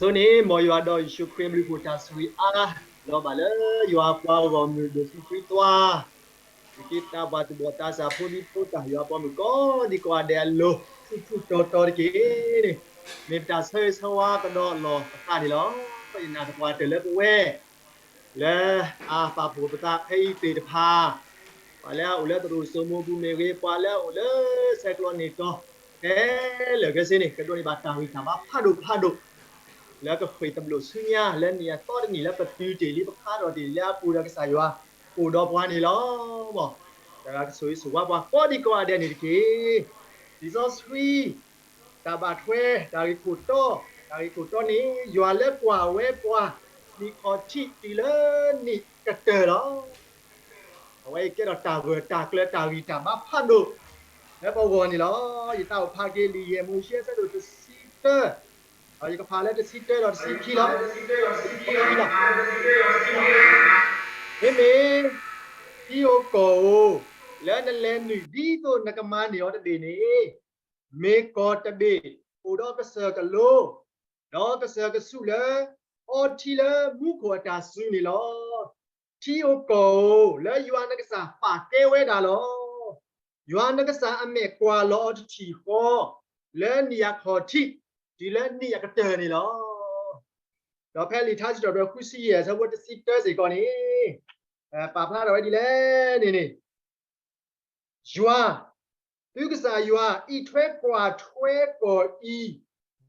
ဆိန့ၣ် မ်ယွၤဒီးယ့ၣ်ၡူးခရံာ်အဘျုးအဖှိၣ်တၢ်ဆိၣ်ဂ့ၤအါ လီၤဘၣ်လၢယွၤအပှၤဂီၢ်မုၢ်ဒိၣ်ဆံခွံသွါ, ယက့သးပှၢ်သူၣ်ဘီၣ်သးစၢ်ဖိဒံဖိသၣ်ယွၤအပှၤမုၣ်ကိးဒံကိးဂၤဒဲးအလိၤ ဆူၣ်ဆူၣ်တီတီတက့ၢ်န့ၣ်, မ့ၢ်ပတၢ်ဆၢဂ့ၤဆၢဝါကဒီးလီၢ်အသးန့ၣ်လီၤ. ယနာ်သပှၢ်တၢၢ်လၢပဝဲ လၢအပာ်ဖှိၣ်ပသးဖဲအံၤသ့ၣ်တဖၣ်, ပှၤလၢအအိၣ်လၢသရိာ်စိမိၤပူၤမ့ၢ်ဂ့ၤ, ပှၤလၢအအိၣ်လၢဆဲးကျိးန့ၣ်တီၤ ခဲလၢာ်ခဲဆ့န့ၣ် ကဒိးန့ၢ်ဘၣ်တၢ်ဂံၢ်တၢ်ဘါဖးဒိၣ်ဖးဒိၣ် လၢကဃ့ၢ်သဘျိၣ်ဆူညါ လၢနံၣ်အသီတနံၣ်လၢပတုၤတ့ၢ်လံ ပခါထီၣ်တ့ၢ်လံ လၢအပူၤဒီးကစၢ်ယွၤအိၣ်ဒီးပှၤန့ၣ်လီၤ. မ်တဂၤကဆိၣ်ဂ့ၤဆိၣ်ဝါပှၤကိးဒံကိးဂၤဒဲးန့ၣ်တက့ၢ်. လံာ်စီဆှံ တၢ်ဘၣ်ထွဲ တၢ်ဂ့ၢ်ခိၣ်တီ, တၢ်ဂ့ၢ်ခိၣ်တီန့ၣ် ယွၤလၢကွၢ်ဝဲပှၤ နံၣ်ခီၣ်ထံးတုၤလၢနံၣ်ကတၢၢ်လီၤ. အဝဲအံၤကဲထီၣ်တၢ်ဂၢၢ်တၢ်ကျၢၤ တၢ်ဂံၢ်တၢ်ဘါဖးဒိၣ် လၢပဂီၢ်န့ၣ်လီၤ. ယသးအိၣ်ဖးက့ၤလံာ်ယဲၢ်မိၤၡ့အဆၢဒိၣ်တဆံတၢ, ယကဖးလၢတဆံတၢဒီးတဆံခံလီၤ. လီၤ. မ့မ့ၢ် ထံဧိၤကီၢ်ဧိၤ, လၢနလဲၤနုာ်ဒ်သိးနကမၤန့ၢ်အီၤတဘ့ၣ်န့ၣ်, မ့ၢ်ကီၢ်တဘ့ၣ်အိၣ်ဒီးကစၢၢ်ကလိ, ဒီးကစၢၢ်ကဆူးလၢ အီထံလၢမူခိၣ်အတၢ်စူၤန့ၣ်လီၤ. ထံဧိၤကီၢ်ဧိၤ, လၢယွၤနကစၢ်ပာ်ကဲဝဲဒၣ်လီၤ. ယွၤနကစၢ်အမဲာ်ကွၢ်လီၤအီၤတထံၣ်ဃီ, လၢနံၣ်အခီၣ်ထံး တုၤလၢနံၣ်အကတၢၢ်န့ၣ်လီၤ. ဒီးဖဲလံာ်ထါစံးထီၣ်ပတြၢၤဃုဆံယဲၢ် အဆၢဖိတဆံတၢစ့ၢ်ကီးန့ၣ်, ပာ်ဖျါထီၣ်ဝဲဒ်လဲၣ်န့ၣ်န့ၣ်, ယွၤ, သုကစၢ်ယွၤအံးထွဲကွၢ်ထွဲကီၢ်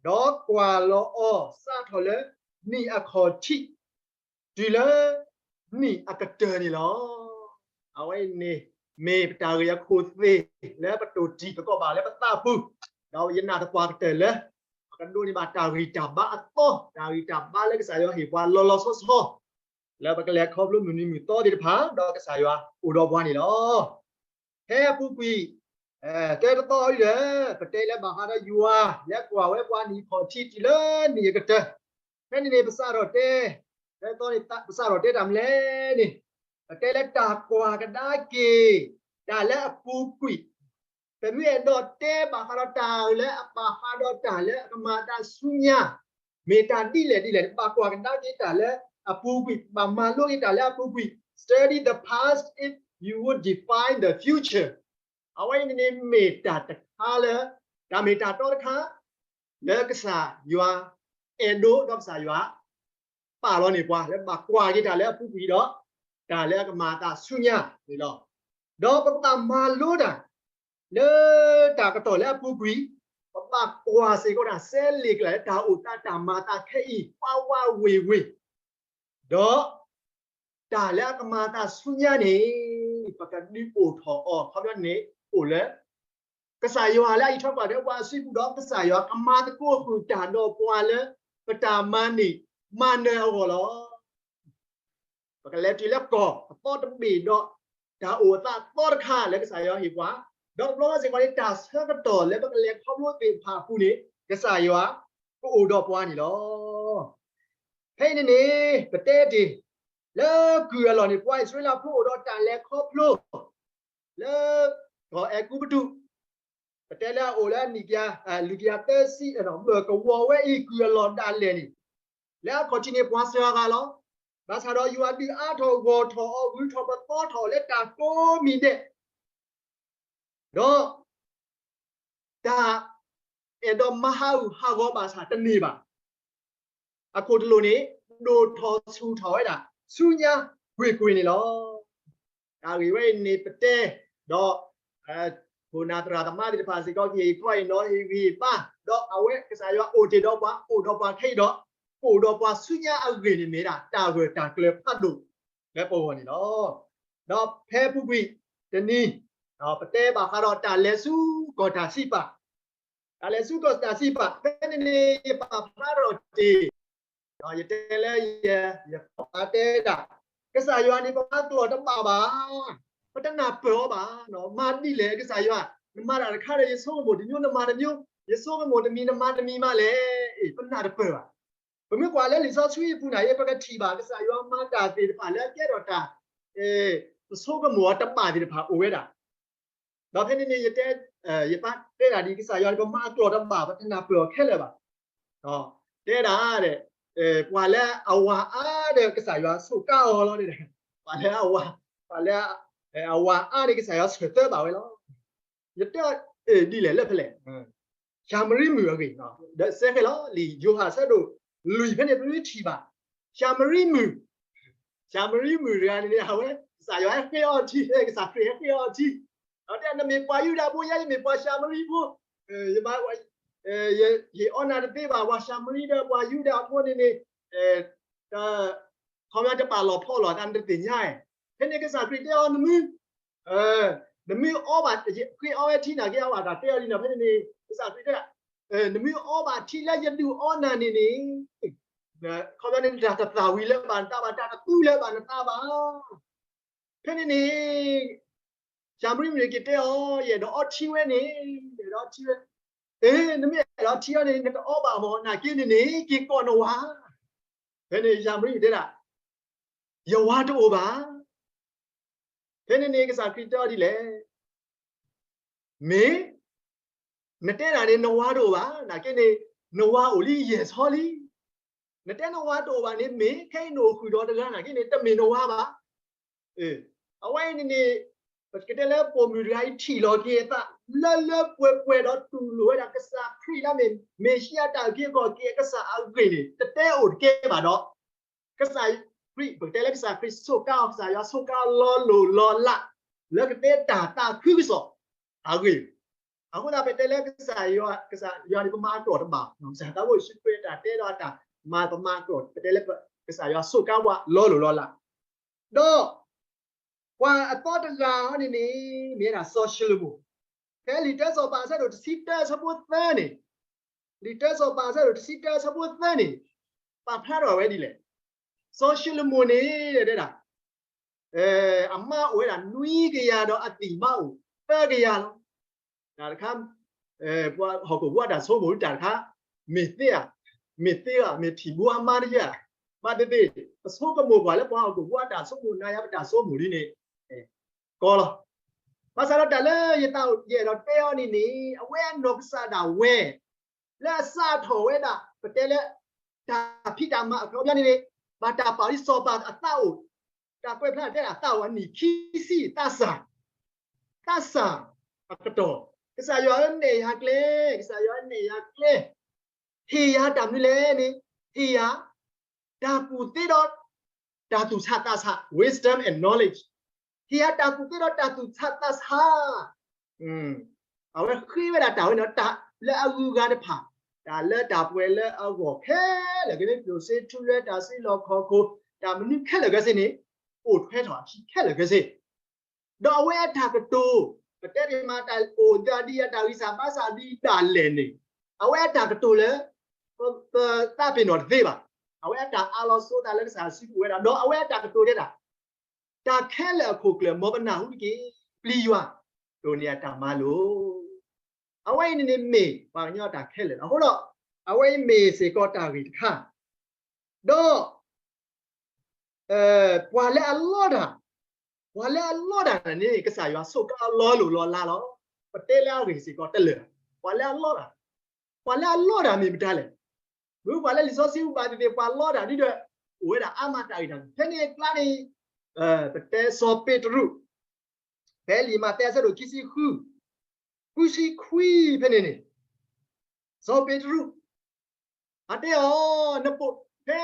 အံၤ, ဒီးကွၢ်လီၤအီၤစးထီၣ်လၢနံၣ်အခီၣ်ထံး တုၤလၢ နံၣ်အကတၢၢ်န့ၣ်လီၤ. အဝဲအံၤန့ၣ် မ့ၢ်ပတၢ်ဂ့ၢ်အခိၣ်သ့ၣ် လၢပတိၢ်တံၢ်ပကီၢ်ဘၣ်လၢပသးပူၤ, ဒီးယနာ်သပှၢ်ကတၢၢ်လၢ ပကဒိးန့ၢ်ဘၣ်တၢ်ဂံၢ်တၢ်ဘါအသီ, တၢ်ဂံၢ်တၢ်ဘါလၢကစၢ်ယွၤဟ့ၣ်ပှၤလီၤလီၤဆီဆီ, လၢပကလဲၤခီဖျိမုၢ်နံၤမုၢ်သီသ့ၣ်တဖၣ် ဒီးကစၢ်ယွၤအိၣ်ဒီးပှၤန့ၣ်လီၤ. ဖဲအပူၤကွံာ် တၢတသီအံၤဒီး ပတဲလၢဘၣ်ဃးဒီးယွၤ လၢကွၢ်ဝဲပှၤနံၣ်ခီၣ်ထံးတုၤလၢနံၣ်အကတၢၢ်, ဖဲန့ၣ်န့ၣ် ပစးထီၣ်တဲ, တၢတသီန့ၣ် ပစးထီၣ်တဲတၢ်မနုၤလဲၣ်န့ၣ်, ပတဲလၢတၢ်ကွၢ်ကဒါက့ၤ တၢ်လၢအပူၤကွံာ်, ပမ့ၢ်အဲၣ်ဒိးတဲဘၣ်ဃးဒီးတၢ်လၢအဘၣ်ဃးဒီးတၢ်လၢအကမၤအသးဆူညါ, မ့ၢ်တၢ်ဒ်လဲၣ်ဒ်လဲၣ်န့ၣ် ဘၣ်ကွၢ်ကဒါက့ၤတၢ်လၢအပူၤကွံာ်, ဘၣ်မၤလိက့ၤတၢ်လၢအပူၤကွံာ်, study the past if you would define the future. အဝဲအံၤန့ၣ်န့ၣ် မ့ၢ်တၢ်တခါလၢ တၢ်မ့ၢ်တၢ်တီတခါ လၢကစၢ်ယွၤအဲၣ်ဒိးဒီးကစၢ်ယွၤ ပာ်လီၤန့ၢ်ပှၤ လၢဘၣ်ကွၢ်က့ၤတၢ်လၢအပူၤကွံာ်ဒီး တၢ်လၢအကမၤအသးဆူညါန့ၣ်လီၤ. ဒီးပကဘၣ်မၤလိတၢ် လၢတၢ်ကတီၢ်လၢအပူၤကွံာ်, ပဘၣ်ကွၢ်စ့ၢ်ကီးတၢ် စဲးလ့ၣ်ကျဲၢ်လၢတၢ်အိၣ်သးတၢ်မၤအသးခဲအံၤ ပှၤဝးဝ့ၢ်ဝ့ၢ်, ဒီး တၢ်လၢအကမၤအသးဆူညါန့ၣ် ပကဒုးအိၣ်ထီၣ်အီၤ ခီပညီန့ၣ် အိၣ်လၢ ကစၢ်ယွၤလၢအအံးထွဲကွၢ်ထွဲပှၤအစုပူၤဒီး ကစၢ်ယွၤကမၤသကိးဃုာ်တၢ်ဒီးပှၤလၢ ပတၢ်မၤန့ၢ်မၤနၢၤအဂီၢ်လီၤ. ပကလဲၤတုၤလၢကီၢ်အသီတဘ့ၣ်ဒီး တၢ်အိၣ်အသးသီတခါလၢကစၢ်ယွၤဟ့ၣ်ပှၤ, ဒီးတဘျီဘျီစ့ၢ်ကီးန့ၣ် တၢ်ဆၢကတီၢ်လၢပကလဲၤခီဖျိသ့ၣ်တဖၣ်အပူၤန့ၣ် ကစၢ်ယွၤကအိၣ်ဒီးပှၤန့ၣ်လီၤ. ဖဲအံၤန့ၣ်န့ၣ် ပတဲတ့ၢ် လၢကုၢ်အလီၢ်န့ၣ် ပှၤအံၣ်စရ့လးဖိအိၣ်ဒီးတၢ်လဲၤခီဖျိ လၢ ကီၢ်အဲၤကူပတူး, ပတဲလၢအအိၣ်လၢနံၣ်ကယၤ လွံၢ်ကယၤသၢဆံ ဘၢၣ်ကဝီၤဝဲအံၤ ကုၢ်အလီၢ်ဒၣ်လဲာ်န့ၣ်, လၢအခီၣ်ထံးန့ၣ် ပှၤစှၤဂၤလီၤ. ဘၣ်ဆၣ်ဒီးယွၤဒုးအါထီၣ်ဂီၢ်ထီၣ်အီၤ ဂုၤထီၣ်ပသီထီၣ်အီၤလၢတၢ်ကိးမံၤဒဲး ဒီး တၢ်အဲၣ်ဒိးမၤဟးဂူာ်ဟးဂီၤဘၣ်ဆၣ်တန့ၢ်ဘၣ်. အခိၣ်တလိာ်န့ၣ် ဒိၣ်ထီၣ်ဆူၣ်ထီၣ်ဝဲဒၣ် ဆူညါကွ့ၢ်ကွ့ၢ်န့ၣ်လီၤ. တၢ်ဂ့ၢ်ဝဲအံၤန့ၣ်ပတဲ ဒီး ခိၣ်နၢ်သရၣ်သမါသ့ၣ်တဖၣ်စ့ၢ်ကီး ကဟ့ၣ်ခီဟ့ၣ်နီၤ ဟ့ၣ်ဂံၢ်ဟ့ၣ်ဘါ, ဒီးအဝဲကစၢ်ယွၤအိၣ်တ့ၢ်ဒီးပှၤ အိၣ်ဒီးပှၤခဲအံၤဒီး ကအိၣ်ဒီးပှၤဆူညါအဂ့ၢ်န့ၣ် မ့ၢ်ဒၣ်တၢ်ဂၢၢ်တၢ်ကျၢၤဖးဒိၣ် လၢပဂီၢ်န့ၣ်လီၤ. ဒီးဖဲအပူၤကွံာ်တနံၤ ပတဲဘၣ်ဃးဒီးတၢ်လဲၤဆူကီၢ်တၢ်စံးပာ်, တၢ်လဲၤဆူကီၢ်တၢ်စံးပာ် ဖဲန့ၣ်န့ၣ် ယပာ်ဖျါထီၣ်တ့ၢ် ဒီးယတဲလၢယ ယပာ်တဲဒၣ် ကစၢ်ယွၤန့ၣ် ပမၤကျီၢ်တဘၣ်ဘၣ်, ပတနၢ်ပၢၢ်အီၤဘၣ်, မၤဒ်လဲၣ်ကစၢ်ယွၤ, နမၤတၢ်တခါဒီး ယဆိကမိၣ်တမျိုး နမၤတမျိုး, ယဆိကမိၣ်တမံၤ နမၤတမံၤမးလဲၣ်, ပနၢ်တပၢၢ်ဘၣ်. ပမ့ၢ်ကွၢ်လၢလံာ်စီဆှံအပူၤန့ၣ် ပကထံၣ်ဘၣ် ကစၢ်ယွၤမၤတၢ်သ့ၣ်တဖၣ်လၢအကဲထီၣ်တၢ် ပဆိကမိၣ်အီၤတဘၣ်သ့ၣ်တဖၣ်အိၣ်ဝဲဒၣ် ဒီးဖဲန့ၣ်န့ၣ် ယတဲ ယပာ်တဲဒၣ်ဒ် ကစၢ်ယွၤန့ၣ် ပမၤအကျီၢ်တဘၣ် ပတနၢ်ပၢၢ်အီၤခဲလၢာ်ဘၣ်. တဲဒၣ်, ပှၤလၢအဝၤအါဒီးကစၢ်ယွၤစူးကါအီၤလီၤ. ပှၤလၢအဝၤ, ပှၤလၢအဝၤအါန့ၣ် ကစၢ်ယွၤဆၢၣ်သၢဘၣ်ဝဲလီၤ. ယတဲအီၤဒ်လဲၣ်လၢဖဲလဲၣ်, ၡၤမရံမုၣ်အဂ့ၢ်, ဒီးစဲဃဲလီၤ လံာ်ယိၤဟၣ်ဆၢဒိၣ်လွံၢ်ဖဲန့ၣ် ပမ့ၢ်ထံၣ်ဘၣ် ၡၤမရံမုၣ်, ၡၤမရံမုၣ်တဂၤန့ၣ် အဝဲ ကစၢ်ယွၤဟဲဃ့အီထံ, ကစၢ်ခရံာ်ဟဲဃ့အီထံ, ဒီးတဲ နမ့ၢ်ပှၤယူဒၤဖိ ယဲယမ့ၢ်ပှၤၡၤမရံဖိ, ယ ယဟ့ၣ်အီနၤတသ့ဘၣ်, ပှၤၡၤမရံဒီးပှၤယူဒၤဖိန့ၣ်န့ၣ် တ ခီပညီတပာ်လီၤဖီလီၤသး နတသ့ၣ်ညါ, ဖဲန့ၣ်ကစၢ်ခရံာ်တဲအီၤ နမုၢ်, နမုၢ်အီဘၣ်, ဃ့အီဝဲထံနာ်က့ အဝဲတၢ်တဲအီၤလံနီၤ, ဖဲန့ၣ်န့ၣ် ကစၢ်ခရံာ်တဲ နမုၢ်အီဘၣ်ထံလၢယဒုးအီနၤန့ၣ်န့ၣ်, ခီပညီန့ၣ် တၢ်တသၣ်ဝံၤလၢဘၣ်နသးဘၣ်, တၢ်တသူလၢဘၣ်နသးဘၣ်. ဖဲန့ၣ်န့ၣ် ၡၤမရံမုၣ်န့ၣ်က့ၤတဲအီၤ, ယအဲၣ်ဒိးအီထံဝဲန့ၣ်, ယအဲၣ်ဒိးအီထံဝဲ, အ့ နမ့ၢ်အဲၣ်ဒိးအီထံအီန့ၣ် နကအီဘၣ်မၢ်, နာ်က့န့ၣ်န့ၣ် က့ၤကိးနဝၤ. ဖဲန့ၣ် ၡၤမရံမုၣ်တဲဒၣ်, ယဝၤတအိၣ်ဘၣ်. ဖဲန့ၣ်န့ၣ် ကစၢ်ခရံာ်တဲအီၤဒ်လဲၣ်, မ့ၢ် နတဲဒၣ်န့ၣ် နဝၤတအိၣ်ဘၣ်, နာ်က့န့ၣ် နဝၤအိၣ်လံယဲၢ်ဆီလံ. နတဲနဝၤတအိၣ်ဘၣ်န့ၣ် မ့ၢ် ခဲအံၤနအိၣ်ဃုာ်ဒီးတဂၤနာ်က့န့ၣ် တမ့ၢ်နဝၤဘၣ်. အဝဲအံၤန့ၣ်န့ၣ် ပကတဲလၢပိာ်မုၣ်တဂၤအံၤထံၣ်လီၤက့ၤအသး လၢလၢပှဲၤပှဲၤဒီးတူၢ်လိာ်ဝဲဒၣ်ကစၢ်ခရံာ်လၢမ့ၢ် မ့ၣ်ၡံအၤတၢ်အုၣ်က့ၤခီၣ်က့ၤ ကစၢ်အဂ့ၢ်န့ၣ် တတဲအိၣ်တကဲဘၣ်ဒီး ကစၢ်ခရံာ်, ပကတဲလၢကစၢ်ခရံာ်စူးကါအီၤ, ကစၢ်ယွၤစူးကါအီၤလီၤလိၢ်လီၤလး လၢကတဲတၢ်သးခုကစီၣ်အဂ့ၢ်. အဃိသတး ပတဲလၢကစၢ်ယွၤ, ကစၢ်ယွၤန့ၣ် ပမၤအကျိာ်တဘၣ်, ကစၢ်သးဘိယ့ၣ်ၡူးခရံာ်တၢ်တဲဒီးတၢ်မၤ ပမၤအကျိာ်, ပတဲလၢကစၢ်ယွၤစူးကါဝဲလီၤလိၢ်လီၤလး. ဒီး ပှၤအသီတဂၤန့ၣ်န့ၣ် မ့ၢ်ဝဲဒၣ်စီၤၡလိၤမိၣ်, ဖဲလံာ်တၢစီၤပၤအဆၢဒိၣ်တဆံတၢအဆၢဖိသၢန့ၣ်, လံာ်တၢစီၤပၤအဆၢဒိၣ်တဆံတၢအဆၢဖိသၢန့ၣ် ပာ်ဖျါထီၣ်ဝဲဒ်လဲၣ်. စီၤၡလိၤမိၣ်န့ၣ် တဲဒၣ် အမါအိၣ်ဝဲဒၣ်နွံကယၤဒီးအသံၣ်မါအိၣ်သၢကယၤလီၤ. တၢ်တခါ ပှၤဟီၣ်ခိၣ်ဖိအတၢ်ဆိကမိၣ်တၢ်တခါ မ့ၢ်သ့ဧါ, မ့ၢ်သ့ဧါ, မ့ၢ်ထံၣ်ဘိအမါတယၢ်, ဘၣ်သ့ၣ်သ့ၣ် ပဆိကမိၣ်ကွၢ်လၢပှၤဟီၣ်ခိၣ်ဖိအတၢ်ဆိကမိၣ်နၤယၤပတၢ်ဆိကမိၣ်ဒ်န့ၣ် ကီလီၤ. ဘၣ်ဆၣ်ဒီးတၢ်လၢယသးယအဲၣ်ဒိးတဲအီၤန့ၣ်န့ၣ် အဝဲအနီၢ်ကစၢ်ဒၣ်ဝဲ လၢအစးထီၣ်ဝဲဒၣ် ပတဲလၢ တၢ်ဖံးတၢ်မၤအခီပညီန့ၣ်န့ၣ် ဘၣ်တၢ်ပာ်လံစီၤပၤအသးအိၣ်, တၢ်ကွဲးဖျါတဲဒၣ်သးအိၣ်အနံၣ်ခံဆံ သးစၢ်, သးစၢ်အကတီၢ်, ကစၢ်ယွၤဧၢနဲၣ်ယၤကျဲ, ကစၢ်ယွၤဧၢနဲၣ်ယၤကျဲ, ဟ့ၣ်ယၤတၢ်မနုၤလဲၣ်န့ၣ်, ဟ့ၣ်ယၤ တၢ်ကူၣ်သ့ဒီး တၢ်သူၣ်ဆးသးဆး wisdom and knowledge, ဟ့ၣ်ယၤတၢ်ကူၣ်သ့ဒီးတၢ်သူၣ်ဆးသးဆး အဝဲဃ့ဝဲဒၣ်တၢ်ဝဲန့ၣ် တၢ်လၢအဂုၤအဂၤတဖၣ်, တၢ်လၢတၢ်ပှဲၤလၢအဂီၢ်ခဲလၢာ်ခဲဆ့, ကျိၣ်စ့ထူလွဲ တၢ်စ့လီၢ်ခီၣ်ခိၣ်, တၢ်မနုၤခဲလၢာ်ခဲဆ့န့ၣ် အိၣ်ထွဲထီၣ်အခံခဲလၢာ်ခဲဆ့, ဒီးအဝဲအတၢ်ကတိၤ, ပတဲတ့ၢ်မးတၢ်အိၣ်သးဒ်အတၢ်ဂံၢ်စၢ်ဘါစၢ်ဒ်ဒၣ်လဲာ်န့ၣ်, အဝဲအတၢ်ကတိၤလၢ ပသးပ့ၤနီၣ်တသ့ဘၣ်. အဝဲအတၢ်အးလီၤဆိသးလၢကစၢ်စုပူၤဝဲဒၣ်, ဒီးအဝဲအတၢ်ကတိၤတဲဒၣ် တၢ်ခဲလၢာ်အခိၣ်ကျၢၢ် မ်ပနၢ်ဟူတက့ၢ်. ပျံၤယွၤ ဒိးန့ၢ်အတၢ်မၤလိာ်. အဝဲအံၤန့ၣ်န့ၣ်မ့ၢ်ပှၤကညီအတၢ်ခဲလၢာ်လီၤ. အဃိဒီး အဝဲအံၤမ့ၢ်စ့ၢ်ကီးတၢ်ဂ့ၢ်တခါ, ဒီး ပှၤလၢအလီတၢ်, ပှၤလၢအလီတၢ်န့ၣ် ကစၢ်ယွၤစူးကါလီၤလိၢ်လီၤလးလီၤ. ပတဲလၢအဂ့ၢ်စ့ၢ်ကီးတလၢာ်, ပှၤလၢအလီတၢ်, ပှၤလၢအလီတၢ်မ့ၢ်မတၤလဲၣ်. မ့ၢ်ပှၤလၢလံာ်စီဆှံပူၤဘၣ်သ့ၣ်သ့ၣ် ပှၤလီတၢ်ဒ်ဒီး အိၣ်ဝဲဒၣ်အါမးတၢ်ဂ့ၢ်တၢ်ကျိၤ ဖဲန့ၣ်အကျါန့ၣ် ပတဲစီၤပ့းတရူး, ဖဲလံာ်မးသဲအဆၢဒိၣ်ခံဆံဃု, ဃုဆံခွံဖဲန့ၣ်န့ၣ်, စီၤပ့းတရူး အတဲအီၤ, နပိာ်ဖဲ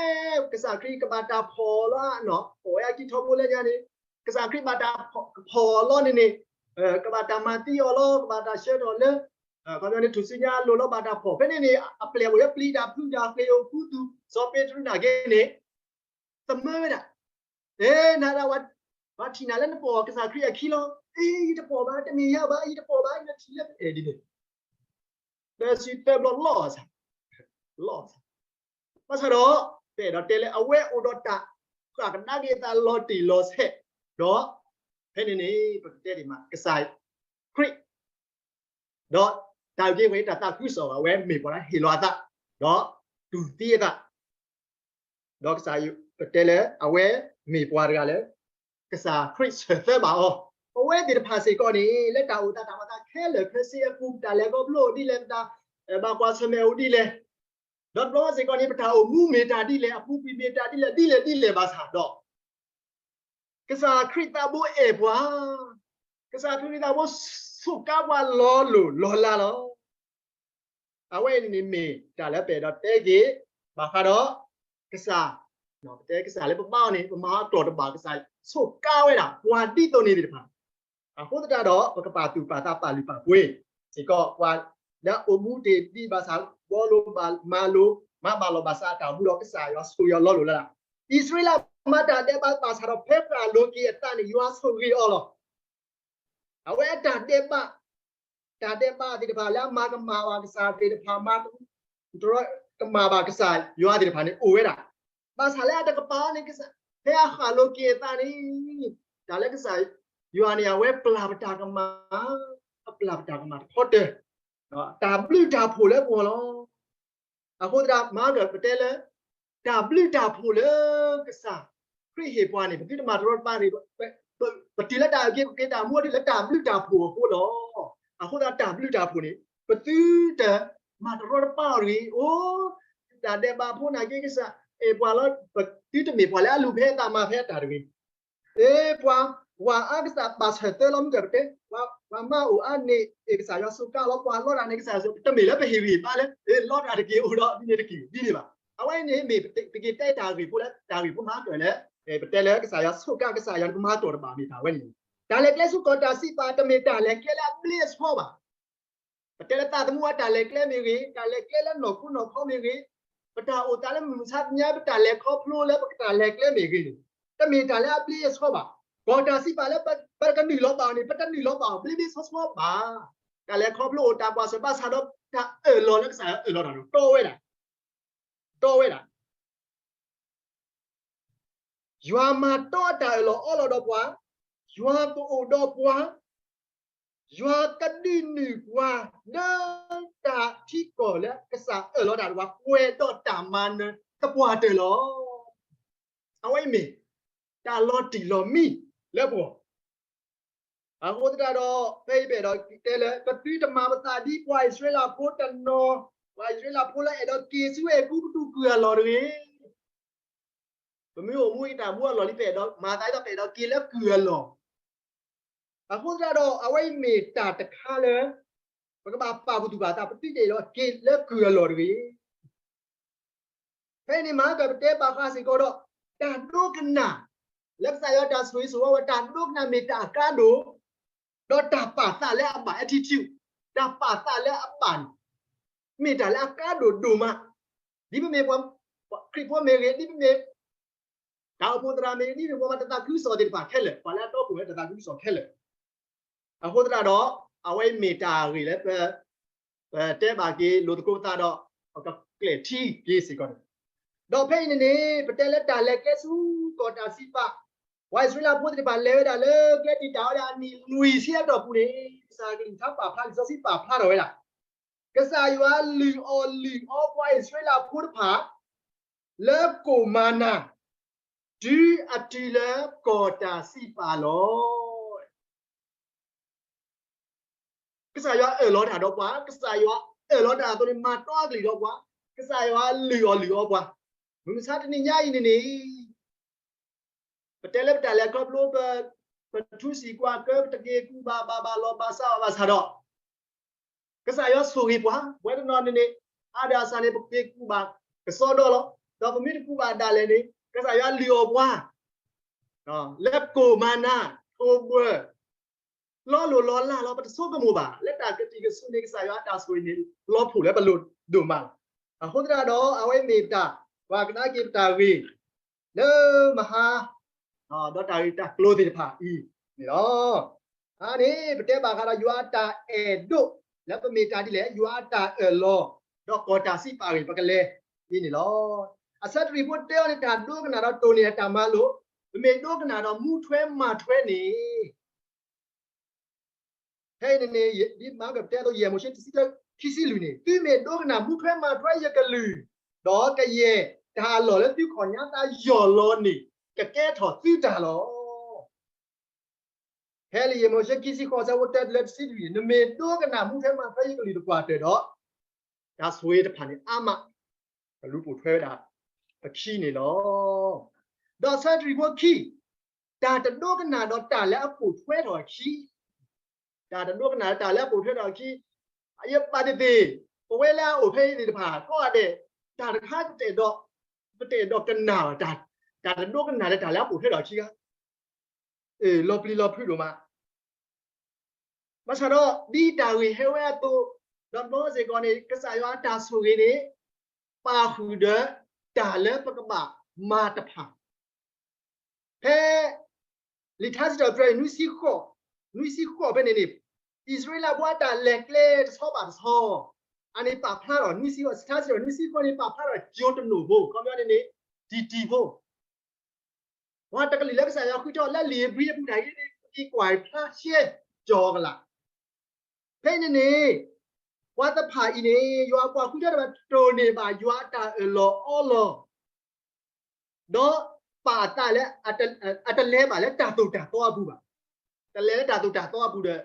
ကစၢ်ခရံာ်ကဘၣ်တၢ်ဖီၣ်လီၤအနီၢ်, အိၣ်ဝဲအခံထီဘိလၢညါန့ၣ်, ကစၢ်ခရံာ်ဘၣ်တၢ်ဖီၣ်လီၤန့ၣ်န့ၣ်, ကဘၣ်တၢ်မၤသံအီၤလီၤ, ကဘၣ်တၢ်ဆှၢထီၣ်လၢ ခီပညီန့ၣ် ထူၣ်စုညါအလိၤလီၤ ဘၣ်တၢ်ဖီၣ်, ဖဲန့ၣ်န့ၣ် အပျဲၢ်အိၣ်လၢပျံၤတၢ်ဖုးတၢ်ဃ့ၢ်အိၣ်ခူသူၣ်, စီၤပ့းတရူးနာ်က့န့ၣ် သမၢဝဲဒၣ်, အဲ နၤဒၣ်ဝဲ ပှၤထံၣ်နၤလၢနပိာ်ကစၢ်ခရံာ်အခံလီၤ. အ့ ယတပိာ်ဘၣ်, တမ့ၢ်ယၤဘၣ်, ယတပိာ်ဘၣ်, ယထံၣ်လၢအဲၣ်ဒ်န့ၣ် တဆံတဘျီလီၤစၢ်, လီၤစၢ်. ဘၣ်ဆၣ်ဒီး ပအဲၣ်ဒိးတဲလၢအဝဲအိၣ်ဒီးတၢ်ဃၣ်ကဒါက့ၤအသးလီၤတံၢ်လီၤဆဲး, ဒီး ဖဲန့ၣ်န့ၣ် ပကတဲဒ်မး ကစၢ်ခရံာ် ဒီးတၢ်အုၣ်က့ၤခီၣ်က့ၤတၢ်သးခုကစီၣ်ဘၣ် အဝဲမ့ၢ်ပှၤလၢဟ့ၣ်လီၤအသး, ဒီးတူၢ်သံအသး ဒီးကစၢ်ယွၤပတဲလၢ အဝဲမ့ၢ်ပှၤတဂၤလၢ ကစၢ်ခရံာ်ဆၢၣ်သၢဘၣ်အီၤ. ပဝဲသ့ၣ်တဖၣ်စ့ၢ်ကီးန့ၣ် လၢတၢ်အိၣ်သးတၢ်မၤသးခဲလၢာ်ခဲဆ့အပူၤ တၢ်လဲၤခီဖျိအိၣ်ဒ်လဲၣ်, တၢ်ဘၣ်ကွၢ်ဆၢၣ်မဲာ်အိၣ်ဒ်လဲၣ်, ဒီးတဘျီဘၣ်စ့ၢ်ကီးန့ၣ် ပတၢ်အိၣ်မူမ့ၢ်တၢ်ဒ်လဲၣ်, အပူၤကွံာ်မ့ၢ်တၢ်ဒ်လဲၣ်, ဒ်လဲၣ်ဒ်လဲၣ်ဘၣ်ဆၣ်ဒီး ကစၢ်ခရံာ်သးဘိအဲၣ်ပှၤ, ကစၢ်ခရံာ်သးဘိစူးကါပှၤလီၤလိၢ်လီၤလးလီၤ. အဝဲအံၤန့ၣ်မ့ၢ်တၢ်လၢပအဲၣ်ဒိးတဲက့ၤ ဘၣ်ဃးဒီးကစၢ်, ပတဲကစၢ်လၢပဘါအီၤန့ၣ် ပမၤအီၤကျိာ်တဘၣ်, ကစၢ်စူးကါဝဲဒၣ် ပှၤဒ်သိးန့ၣ်သ့ၣ်တဖၣ် အဃိသတးဒီး ပကပာ်သူၣ်ပာ်သးပာ်လုၢ်ပာ်ပှ့ၤစ့ၢ်ကီး ပှၤလၢအအိၣ်မူတ့ၢ်ဒံးဘၣ်ဆၣ် ဘီလိၤမၤလိၤ မၤဘၣ်လီၤဘၣ်စးအတၢ်အိၣ်မူဒီးကစၢ်ယွၤဆိၣ်ဂ့ၤအီၤလီၤလိၢ်လၢ်လၢ်. အံၣ်စရ့လးမၤတၢ်ဒဲးဘးဘၣ်ဆၣ်ဒီး ဖဲပှၤလိၤက့ၤအသးန့ၣ် ယွၤဆိၣ်ဂ့ၤအီၤလီၤ. အဝဲအတၢ်ဒဲးဘး တၢ်ဒဲးဘးသ့ၣ်တဖၣ်လၢအမၤကမၣ်ဘၣ်ကစၢ်သ့ၣ်တဖၣ် မၤတရီကမၣ်ဘၣ်ကစၢ်ယွၤသ့ၣ်တဖၣ်န့ၣ်အိၣ်ဝဲဒၣ်. ဘၣ်ဆၣ်လၢအတကပၤန့ၣ် ဖဲအဃၣ်လိၤက့ၤအသးန့ၣ် တၢ်လၢကစၢ်ယွၤန့ၣ် အဝဲပျၢ်ပတၢ်ကမၣ်, အပျၢ်ပတၢ်ကမၣ်တခီတၢၢ်, တၢ်ဘျုးတၢ်ဖှိၣ်လၢပဂီၢ်လီၤ. အဃိသတး မၤကပတဲလၢ တၢ်ဘျုးတၢ်ဖှိၣ်လၢကစၢ်ခရံာ်ဟ့ၣ်ပှၤန့ၣ် ပသုတမၤတရီတပါတဂ့ၤ, ပတုၤလၢတၢ်အုၣ်က့ၤခီၣ်က့ၤတၢ်မူအီၤ တုၤလၢတၢ်ဘျုးတၢ်ဖှိၣ်အဃိလီၤ. အဃိသတးတၢ်ဘျုးတၢ်ဖှိၣ်န့ၣ် ပသုတမၤတရီတပါအီၤတဂ့ၤ. အိ, တၢ်ဒဲးဘးဖိနာ်က့ကစၢ်အဲၣ်ပှၤလီၤ, ပသုတမ့ၢ်ပှၤလၢအလူၤဖဲအသးမၤဖဲအတၢ်တဂ့ၤ. အ့ ပှၤ, ပှၤအါကစၢ်ဘၣ်ဆၢၣ်သၢလီၤ မုၢ်ကပတဲ, ပှၤမါအိၣ်အါန့ၣ် အ့ၣ်ကစၢ်ယွၤစူးကါလီၤ ပှၤလီတၢ်န့ၣ် ကစၢ်ယွၤစူး, တမ့ၢ်လၢပဟ့ၣ်ဂံၢ်ဘါလၢ အ့ၣ် လီတၢ်တက့ၢ်အိၣ်ဒီးဒ်န့ၣ်တက့ၢ် ဒ်န့ၣ်ဘၣ်. အဝဲအံၤန့ၣ်မ့ၢ်ပက့ၤတဲတၢ်ဂ့ၢ်ဖိလၢ တၢ်ဂ့ၢ်ဖိမၤကၢၢ်လၢ ပတဲလၢကစၢ်ယွၤစူးကါ ကစၢ်ယွၤန့ၣ် ပမၤတီၢ်တဘၣ်မ့ၢ်တၢ်ဝဲန့ၣ်. တၢ်လဲၤကျဲဆူကီၢ်တၢ်စံးပာ် တမ့ၢ်တၢ်လဲၤကျဲလၢအဘျ့အဆှီဘၣ်. ပတဲလၢသးသမူအတၢ်လဲၤကျဲမ့ၢ်ဂ့ၤ, တၢ်လဲၤကျဲလၢနီၢ်ခိနီၢ်ခီမ့ၢ်ဂ့ၤ, ပတၢ်အိၣ်သးလၢမုၢ်မဆါတနံၤ ပတၢ်လဲၤခီဖျိလၢပကတၢ်လဲၤကျဲမ့ၢ်ဂ့ၤန့ၣ် တမ့ၢ်တၢ်လၢအဘျ့အဆှီဘၣ်. ကီၢ်တၢ်စံးပာ်လၢပ, ပကနုာ်လီၤဘၣ်အီၤန့ၣ် ပတနုာ်လီၤဘၣ်အီၤဘျ့ဘျ့ဆှီဆှီဘၣ်. တၢ်လဲၤခီဖျိအိၣ်တၢ်ကွၢ်ဆၢၣ်ဘၣ်ဆၣ်ဒီး တၢ်အၢၣ်လီၤလၢကစၢ်ယွၤအၢၣ်လီၤတၢ်န့ၣ် တီဝဲဒၣ်, တီဝဲဒၣ် ယွၤမၤတီအတၢ်အၢၣ်လီၤအီလီၤဒီးပှၤ, ယွၤကအိၣ်ဒီးပှၤ, ယွၤကဒုးနုာ်ပှၤလၢတၢ်ထံကီၢ်လၢကစၢ်အၢၣ်လီၤတၢ်ဒီးပှၤ ပှဲၤဒီးတၢ်မၤနၢၤသပှၢ်တၢၢ်လီၤ. အဝဲအံၤမ့ၢ် တၢ်လီၤတံၢ်လီၤမံလၢပဂီၢ် အဃိသတးဒီး ဖဲအံၤပအဲၣ်ဒိးတဲလၢ ပသုတမၤပသးဒ်ပှၤအံၣ်စရ့လးဖိတနီၤ, ပှၤအံၣ်စရ့လးဖိလၢအဲၣ်ဒိးက့ၤဆူအဲၤကူပတူးကုၢ်အလီၢ်တဂ့ၤ. ပမ့ၢ်အိၣ်မူအံၤတၢ်မူအလီၢ်လံ ပအဲၣ်ဒိးမၤသးဒ်သိးပအဲၣ်ဒိးက့ၤလၢကုၢ်အလီၢ်. အဃိသတးဒီး အဝဲအံၤမ့ၢ်တၢ်တခါလၢ ပကဘၣ်ပာ်ပသူၣ်ပာ်သး ပသုတအဲၣ်ဒိးက့ၤလၢကုၢ်အလီၢ်တဂ့ၤ. ဖဲအံၤန့ၣ် မၤကပတဲဘၣ်ဃးစ့ၢ်ကီးဒီး တၢ်ဒိကနၣ် လၢကစၢ်ယွၤတၢ်ဆိၣ်ဂ့ၤဆိၣ်ဝါဝဲ တၢ်ဒိကနၣ်မ့ၢ်တၢ်အကါဒိၣ်, ဒီးတၢ်ပာ်သးလၢအဘၣ် attitude, တၢ်ပာ်သးလၢအဘၣ်န့ၣ် မ့ၢ်တၢ်လၢအကါဒိၣ်ဒိၣ်မး, ဒ်ပမ့ၢ်ပှၤခရံာ်ဖိမ့ၢ်ဂ့ၤ, ဒ်ပမ့ၢ်တၢ်အိၣ်ဖှိၣ်သရၣ်မ့ၢ်ဂ့ၤ, ဒ်ပမ့ၢ်ပှၤမၤတၢ်သးခုကစီၣ်သ့ၣ်တဖၣ်ခဲလၢာ်, ပှၤလၢအတီခိၣ်ဝဲတၢ်သးခုကစီၣ်ခဲလၢာ် အဃိသတးဒီး အဝဲအံၤမ့ၢ်တၢ်ဂ့ၢ်လၢပ ပတဲဘၣ်က့ၤလိာ်သကိးပသးဒီး ပကကျဲၣ်ထံက့ၤစ့ၢ်ကီးန့ၣ်, ဒီးဖဲအံၤန့ၣ်န့ၣ် ပတဲလၢတၢ်လဲၤကျဲဆူကီၢ်တၢ်စံးပာ် ပှၤအံၣ်စရ့လးဖိသ့ၣ်တဖၣ်လဲၤဝဲဒၣ်လၢကျဲတံာ်တာ်ဝဲဒၣ်အနံၣ်လွံၢ်ဆံအတီၢ်ပူၤန့ၣ် ကစၢ်ကလုၢ်ကထါပာ်ဖျါ လံာ်စီဆှံပာ်ဖျါထီၣ်ဝဲဒၣ် ကစၢ်ယွၤလုၢ်အီၣ်လုၢ်အီပှၤအံၣ်စရ့လးဖိတဖၣ် လၢကိၣ်မၤနၤ တုၤအတုၤလၢကီၢ်တၢ်စံးပာ်လီၤ. ကစၢ်ယွၤအၢၣ်လီၤတၢ်ဒီးပှၤ, ကစၢ်ယွၤအၢၣ်လီၤတၢ်အသိးန့ၣ် မၤတီအကလုၢ်ဒီးပှၤ, ကစၢ်ယွၤလုၢ်အီၣ်လုၢ်အီပှၤ, မုၢ်မဆါတနံၤညါအံၤန့ၣ်န့ၣ် ပတဲလၢပတၢ်လဲၤခီဖျိ ပ, ပထူစံၣ်ကွၢ်ကၢ ပတက့ၤကူၣ်ဘၣ်ဘၣ်ဘၣ်လီၤဘၣ်စးဘၣ်ဘၣ်ဆၣ်ဒီး ကစၢ်ယွၤဆိၣ်ဂ့ၤပှၤ, ပဝဲတနီၤန့ၣ်န့ၣ် အါဒၣ်အဆၣ်န့ၣ် ပက့ၤကူၣ်ဘၣ်ကစီဒီလီၤ. ဒီးပမ့ၢ်တကူၣ်ဘၣ်ဒၣ်လဲာ်န့ၣ် ကစၢ်ယွၤလုၢ်အီၣ်ပှၤ လၢကိၣ်မၤနၤ ထိၣ်ဘှၢၣ် လီၤလိၢ်လီၤလးလီၤ ပတဆိကမိၣ်ဘၣ် လၢတၢ်ကတံၢ်ကဆူးန့ၣ် ကစၢ်ယွၤအတၢ်ဆိၣ်ဂ့ၤန့ၣ် လီၤဖှိၣ်လၢပလိၤဒိၣ်မးလီၤ. အဃိသတးဒီး အဝဲမ့ၢ်တၢ် ပှၤကဒါက့ၤပတၢ်ဂ့ၢ် လၢမဟါ ဒီးတၢ်ဂ့ၢ်တၢ်ကျိၤသ့ၣ်တဖၣ်အံၤန့ၣ်လီၤ. အါန့ၣ် ပတဲဘၣ်ဃးဒီးယွၤအတၢ်အဲၣ်ဒိၣ် လၢပမ့ၢ်တၢ်ဒ်လဲၣ် ယွၤအတၢ်အၢၣ်လီၤ ဒီးကီၢ်တၢ်စံးပာ်ဂ့ၢ် ပကလဲၤအံၤန့ၣ်လီၤ. အဆၢတရံးဖိတဲအီၤန့ၣ် တၢ်ဒိကနၣ်ဒီးတိၢ်န့ၢ်အတၢ်မၤလိာ်, ပမ့ၢ်ဒိကနၣ်ဒီးမူထွဲမၤထွဲန့ၣ် ဖဲအံၤန့ၣ်န့ၣ် ဒ်မၤကပတဲအသိး ယဲၢ်မိၤၡ့တဆံခံ ခံဆံလွံၢ်န့ၣ် သုမ့ၢ်ဒိကနၣ်မူထွဲမၤထွဲယကလုၢ်, ဒီးကယဲၢ်တၢ်အလီၢ်လၢသုခီၣ်ညါသးယီၢ်လီၤန့ၣ် ကကဲထီၣ်သုတၢ်လီၤ. ဖဲလၢယဲၢ်မိၤၡ့ခံဆံဃိး ဆၢဖိတၢတုၤလၢတဆံလွံၢ်န့ၣ် နမ့ၢ်ဒိကနၣ်မူထွဲမၤထွဲယကလုၢ်သပှၢ်တၢၢ်ဒီး တၢ်ဆိၣ်ဂ့ၤတဖၣ်န့ၣ်အါမး ကလူၤပိာ်ထွဲဝဲဒၣ်အခံန့ၣ်လီၤ. ဒီးဆၢတရံးဖိခံ, တၢ်တဒိကနၣ်ဒီးတၢ်လၢအပိာ်ထွဲထီၣ်အခံ, တၢ်တဒိကနၣ်လၢတၢ်လၢအပိာ်ထွဲထီၣ်အခံ, ယပာ်တသ့ၣ်, ပဝဲလၢအအိၣ်ဖဲအံၤသ့ၣ်တဖၣ် ကိးဂၤဒဲး, တၢ်တခါ ပတအဲၣ်ဒိးကနၣ်ဘၣ်, တၢ်တဒိကနၣ်လၢတၢ်လၢအပိာ်ထွဲထီၣ်အခံဂၤ, လီၤပျံၤလီၤဖုးဒိၣ်မး ဘၣ်ဆၣ်ဒီး ဒ်တၢ်ဂ့ၢ်ဟဲဝဲအသိး, ဒီးနီၢ်စ့ၢ်ကီးန့ၣ် ကစၢ်ယွၤအတၢ်ဆိၣ်ဂ့ၤန့ၣ် ပာ်ဃုာ်ဒီးတၢ်လၢပကဘၣ်မၤတဖၣ်, ဖဲ လံာ်ထါစံးထီၣ်ပတြၢၤ နွံဆံဃိး, နွံဆံဃိးဖဲန့ၣ်န့ၣ်, အံၣ်စရ့လးဖိအတၢ်လဲၤကျဲတဆီဘၣ်တဆီ, အန့ၣ်ပာ်ဖျါထီၣ် နွံဆံဃိး, လံာ်ထါစံးထီၣ် နွံဆံဃိးန့ၣ် ပာ်ဖျါထီၣ်ကၠိတနိၣ်ဖိ, ခီပညီန့ၣ်န့ၣ် တံၢ်တံၢ်ဖိ ပှၤတကလုာ်လၢကစၢ်ယွၤဃုထၢလၢလံာ်ဧ့ၤဘြံၤအပူၤတၢ်အံၤန့ၣ် အံၤကွၢ်ဖျါရှဲကၠီၤကလာ်, ဖဲန့ၣ်န့ၣ်, ပှၤတဖၣ်အံၤန့ၣ် ယွၤအပှၤဃုထၢတဖၣ် တတိၢ်န့ၢ်ဘၣ်ယွၤအတၢ်အၢၣ်လီၤအီလီၤ, ဒီးပာ်အသးလၢ အတလဲၤဘၣ်လၢတၢ်သိၣ်တၢ်သီအပူၤဘၣ်, တလဲၤလၢတၢ်သိၣ်တၢ်သီအပူၤဒီး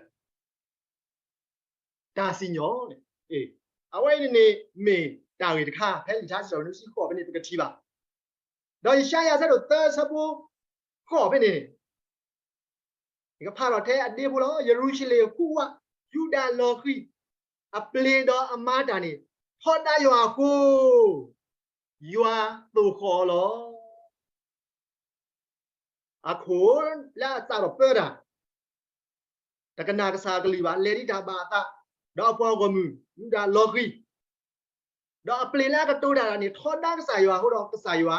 တၢ်စံၣ်ညီၣ်န့ၣ်, အဝဲအံၤန့ၣ်န့ၣ် မ့ၢ်တၢ်ဂ့ၢ်တခါ ဖဲလံာ်ထါစံးထီၣ် နွံဆံဃိးဖဲန့ၣ် ပကထံၣ်ဘၣ်. ဒီးယၡါယၤ အဆၢဒိၣ်သၢ အဆၢဖိဃိးဖဲန့ၣ်, ယကဖးထီၣ်ထဲအဒ့ဖိလီၤ. ယရူၤၡလ့ၣ်ဃုဝး, ယူဒၤလီၤဃံၤ, အပျ့ၤဒီးအမၤတၢ်န့ၣ် ထီဒါယွၤအဃိ, ယွၤသိၣ်ဃီၣ်အီၤလီၤ. အခိၣ်လၢအသးဒီးပၢတၢ်, တကနၣ်ကစၢ်အကလုၢ်ဘၣ်, လဲၤဒ်တၢ်ဘၣ်အသး, ဒီးအပှၤဂီၢ်မုၢ် ယူဒၤလီၤဃံၤ, ဒီးအပျ့ၤလၢအကတိၤတၢ်န့ၣ် ထီဒါကစၢ်ယွၤအဃိဒီး ကစၢ်ယွၤသိၣ်ဃီၣ်အီၤလီၤ.